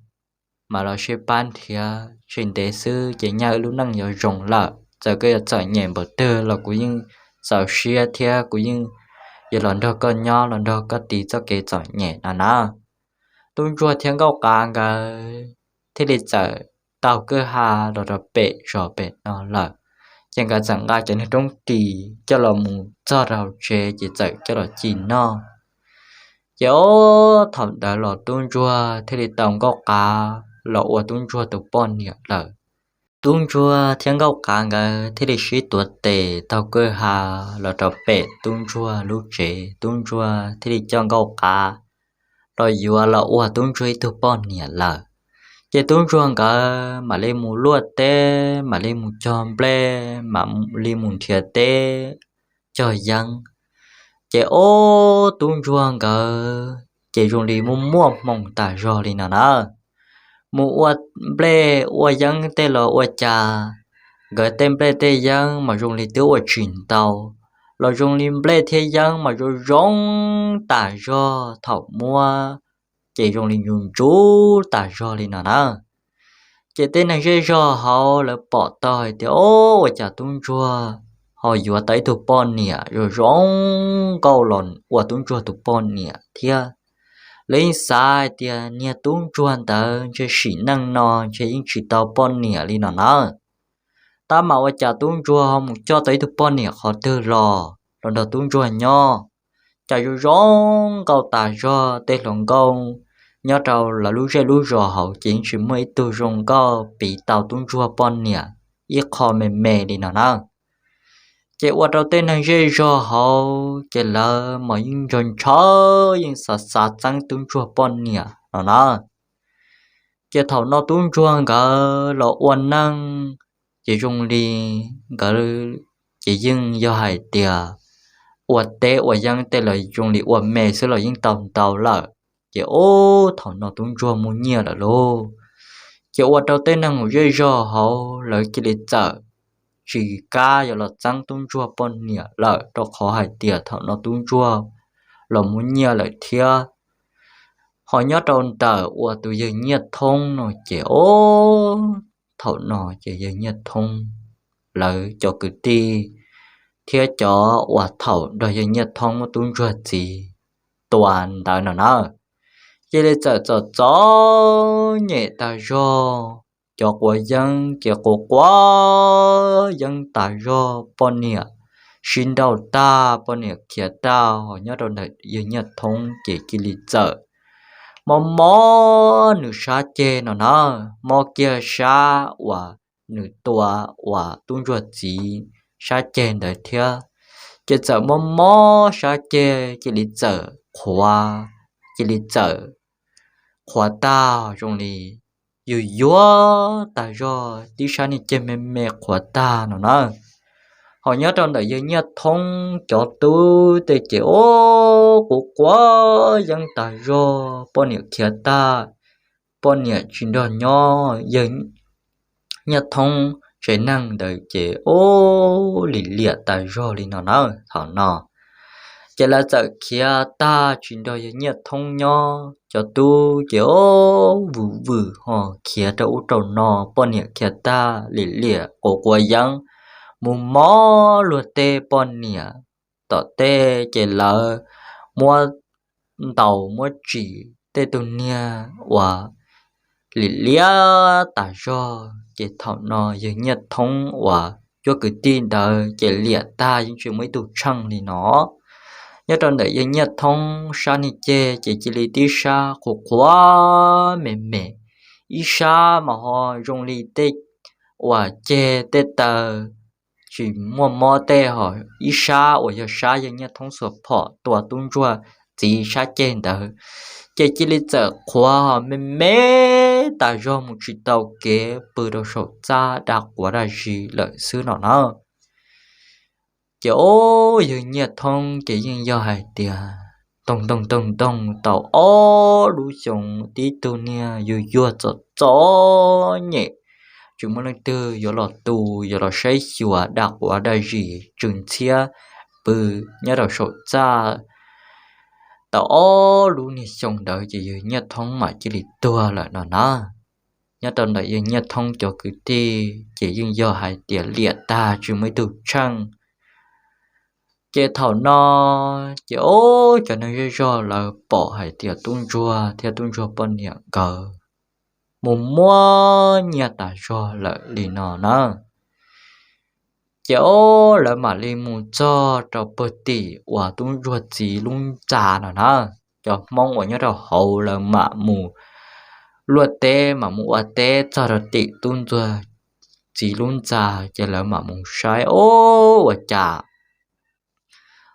mam los sib pab nrhiav, tsis ntev xwb ces nyaj wb lub neej yuav zoo lawm. Txawm koj yuav txom nyem npaum twg los kuv yeej txaus siab thiab kuv yeej yuav los nrog koj nyob, los nrog koj tiv txoj kev txom nyem no na. Tub ntsuag thiab Nkauj Qav nkawd thiaj li txawm taug kwj ha los rau pem zos pem no lawm. Ces nkawd txawm nqa cov niag roob ris coj los mus txog rau hauv tsev ces txawm coj los ci noj. Ces ob thaum ntawd los tub ntsuag thiaj li tau Nkauj Qav los ua tub ntsuag tus poj niam lawm. Tub ntsuag thiab Nkauj Qav nkawd thiaj li sib tuav tes taug kwj ha los rau pem tub ntsuag lub tsev. Tub ntsuag thiaj li coj Nkauj Qav los yuav los ua tub ntsuag ib tug poj niam lawm. Ces tub ntsuag nkawd mam li mus luaj teb, mam li mus cog nplej, mam li mus nrhiav teb cog yeeb. Ces ob tub ntsuag nkawd ces zoo li muaj muaj hmoo tas zog li no na. Mus ua nplej ua yeeb tej los ua cas, nkawd tej nplej tej yeeb mas zoo li twb ua tsis ntau, los zoo li nplej thiab yeeb mas zoo zoo tas zog, thaum muab ces zoo li ntsuv ntsuv tas zog li no na. Ces tej neeg zej zog hauv lawv pom tau hais tias, Ob, ua cas tub ntsuag ho yuav tau ib tug poj niam zoo zoo nkauj los ua tub ntsuag tus poj niam thiab? Lawv yeej xav hais tias niag tub ntsuag ntawd ntshe sim neej no ntshe yeej tsis tau poj niam li no na. Tab mas ua cas tub ntsuag ho mus coj tau ib tug poj niam qhov twg los los nrog tub ntsuag nyob, cas zoo zoo nkauj tas zog, tej hluas nkauj nyob rau lawv lub zej lub zos hauv ces yeej tsis muaj ib tug zoo nkauj piv tau tub ntsuag poj niam ib qho me me li no na. Ces ua rau tej neeg zej zog hauv ces lawv mas yeej nco ntshaw, yeej xav xav txeeb tub ntsuag poj niam no na. Ces thaum no tub ntsuag nkawd los ua neej, ces zoo li nkawd ces yeej yog hais tias ua teb ua yeeb tej los zoo li ua me xwb los yeej tau ntau lawm. Ces ub, thaum no tub ntsuag muaj nyiaj lawm lauj. Ces ua rau tej neeg zej zog hauv lawv cia li txawm tsis kam yuav los txeeb tub ntsuag poj niam lawm, rau qhov hais tias thaum no tub ntsuag los muaj nyiaj lawm thiab. Ho nyob rau ntawm uas tus yawg Nyiaj Thoob no ces ub, thaum no ces yawg Nyiaj Thoob, lawv cov kwv tij thiab cov uas thaum nrog yawg Nyiaj Thoob muab tub ntsuag txiv tua ntawd no na, cia li txawm txom txom nyem tas zog. Cov quav yeeb ces quav quav yeeb tas zog, poj niam sib nrauj tag, poj niam khiav tag, ho nyob rau ntawm yawg Nyiaj Thoob ces cia li txawm mob mob nws sab ceg no na, mob kiag sab uas nws tua uas tub ntsuag txiv sab ceg ntawd thiab. Ces txawm mob mob sab ceg, cia li txawm qhuav, cia li txawm qhuav tag zoo li yus yuav tas zog, tib sab niag ceg me me qhuav tag no na. Ho nyob rau ntawm yawg Nyiaj Thoob cov tub tej ces ub, quav quav yeeb tas zog, poj niam khiav tag, poj niam tsis nrog nyob, yawg Nyiaj Thoob tsev neeg ntawd ces ub, lim liam tas zog li no na. Thaum no ces lawv txawm khiav tag tsis nrog yawg Nyiaj Thoob nyob, cov tub ces ub, vwm vwm ho khiav rau ub rau no, poj niam khiav tag lim liam quav quav yeeb mus mob luag tej poj niam tom tej ces lawv muab ntaus muab tsim tej tug niag uas lim liab tas zog. Ces thaum no yawg Nyiaj Thoob uas cuab kwv tij ntawd ces liam tag yeej tsis muaj ib tug tsheej li no. Nyob rau ntawm yawg Nyiaj Thoob sab niag ceg ces cia li tib sab qhuav qhuav me me, ib sab mas ho zoo li tej uas ceg tej taw tsis muaj mob tej ho, ib sab uas yog sab yawg Nyiaj Thoob xuas phom tua tub ntsuag txiv sab ceg ntawd, ces cia li txawm qhuav me me tas zog mus tsis tau kev pw rau saum txaj daj quav daj zis lawm xwb no na. Ces ob yawg Nyiaj Thoob ces yeej yog hais tias toog toog toog toog tau ob lub xyoo, tib tug niag yuag yuag txom txom nyem, tsis muaj leej twg yuav los tu, yuav los saib xyuas daj quav daj zis tsw ntxhiab pw nyob rau saum txaj tau ob lub niag xyoo ntawd ces yawg Nyiaj Thoob mam cia li tuag lawm no na. Nyob rau ntawm yawg Nyiaj Thoob cov kwv tij ces yeej yog hais tias liam tag tsis muaj ib tug tsheej. Ces thaum no ces ob cov neeg zej zog lawv pom hais tias tub ntsuag thiab tub ntsuag poj niam nkawd mus muab nyiaj tas zog lawm li no na. Ces ob lawv mam li mus txog rau pawg tim uas tub ntsuag txiv lub ntxa no na. Cov Hmoob uas nyob rau hauv lawv mam mus luaj teb, mam mus ua teb txog rau tim tub ntsuag txiv lub ntxa, ces lawv mam mus saib, o, ua cas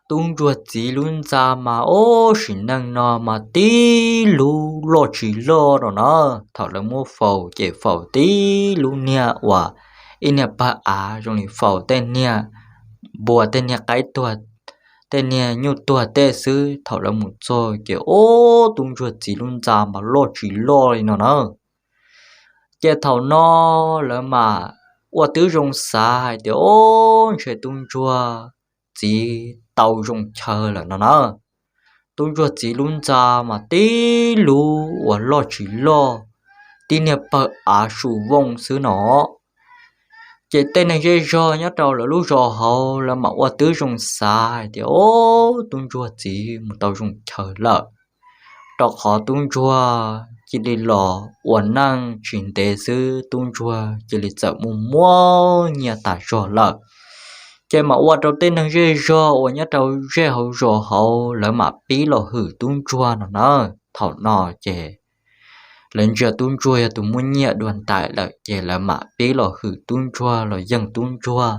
tub ntsuag txiv lub ntxa mas, o, sim neej no mas tib lub loj tsis loj no na. Thaum lawv muab faus ces faus tib lub niag uas ib niag pawg av zoo li faus tej niag npua tej niag qaib tuag, tej niag nyuj tuag tej xwb. Thaum lawv mus txog ces, o, tub ntsuag txiv lub ntxa mas loj tsis loj li no na. Ces thaum no lawv mam ua tib zoo xav hais tias, o, ntshe tub ntsuag txiv tau zoo chaw lawm no na. Tub ntsuag txiv lub ntxa mas tib lub uas loj tsis loj, tib niag pawg av su vooj xwb no. Ces tej neeg zej zog nyob rau lawv lub zos hauv lawv mam ua tib zoo xav hais tias, o, tub ntsuag txiv mus tau zoo chaw lawm, rau qhov tub ntsuag cia li los ua neej tsis ntev xwb tub ntsuag cia li txawm mus muab nyiaj tas zog lawm. Ces mam ua rau tej neeg zej zog uas nyob rau zej hauv zos hauv lawv mam pib los hwm tub ntsuag no na. Thaum no ces lawv ntsia tub ntsuag yog tus muaj nyiaj dua ntais lawm ces lawv mam pib los hwm tub ntsuag los yeej tub ntsuag.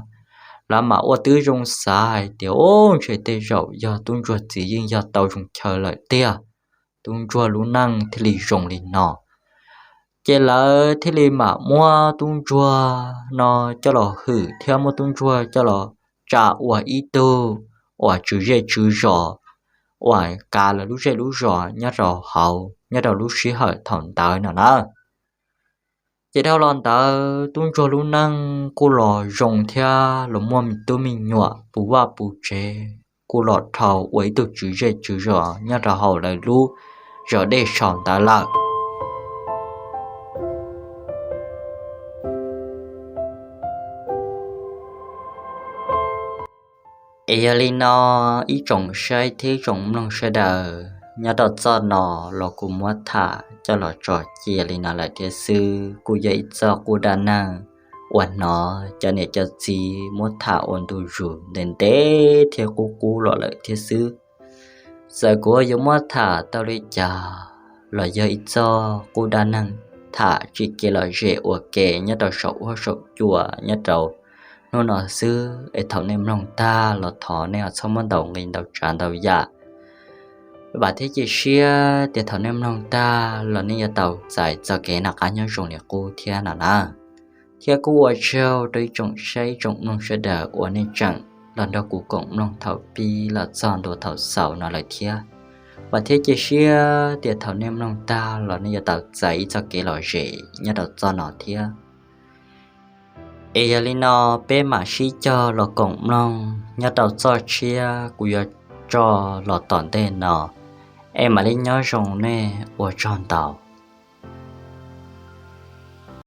Lawv mam ua tib zoo xav hais tias, o, ntshe tej zaum yog tub ntsuag txiv yeej yog tau zoo chaw lawm tiag, tub ntsuag lub neej thiaj li zoo li no. Ces lawv thiaj li mam muab tub ntsuag no coj los hwm thiab muab tub ntsuag coj los tsa ua ib tug uas tswv zej tswv zos uas kav lawv lub zej lub zos nyob rau hauv nyob rau lub sij hawm thaum ntawd no na. Ces dhau los ntawd tub ntsuag lub neej kuj los zoo thiab los muaj tub me nyuam puv vaj puv tsev, kuj los dhau ua ib tug tswv zej tswv zos nyob rau hauv lawv lub zos Dej Saum ntawd lawm. Es yog li no, ib tsoom saib thiab tsoom mloog sawv daws, nyob rau txoj no los kuv muab tham coj los tso cia li no lawm thiab xwb. Kuj yog ib txoj qub dab neeg uas hnov cov niam cov txiv muab tham ua ntu zus ntev ntev thiab qub qub los lawm thiab xwb. Txawm kuv yuav muab tham tau li cas los yog ib txoj qub dab neeg tham tsim kev lom zem ua ke nyob rau saum huab saum cua nyob rau hnub no xwb. Es thaum nej mloog tag los thov nej txhob muab ntaus nqi ntaus tsav ntau yam. Vam thiab cia siab tias thaum nej mloog tag los nej yuav tau txais txoj kev noj qab nyob zoo li qub thiab no na. Thiab kuj ua tsaug rau ib tsoom saib ib tsoom mloog sawv daws uas nej tseem los nrog kuv koom mloog thaum pib los txog ntua thaum xaus no lawm thiab. Vam thiab cia siab tias thaum nej mloog tag los nej yuav tau txais ib txoj kev lom zem nyob rau txoj no thiab. Es yog li no, peb mam sib cog los koom mloog nyob rau txoj tshiab kuv yuav tso los tom ntej no. Es mam li nyob zoo nej, ua tsaug ntau.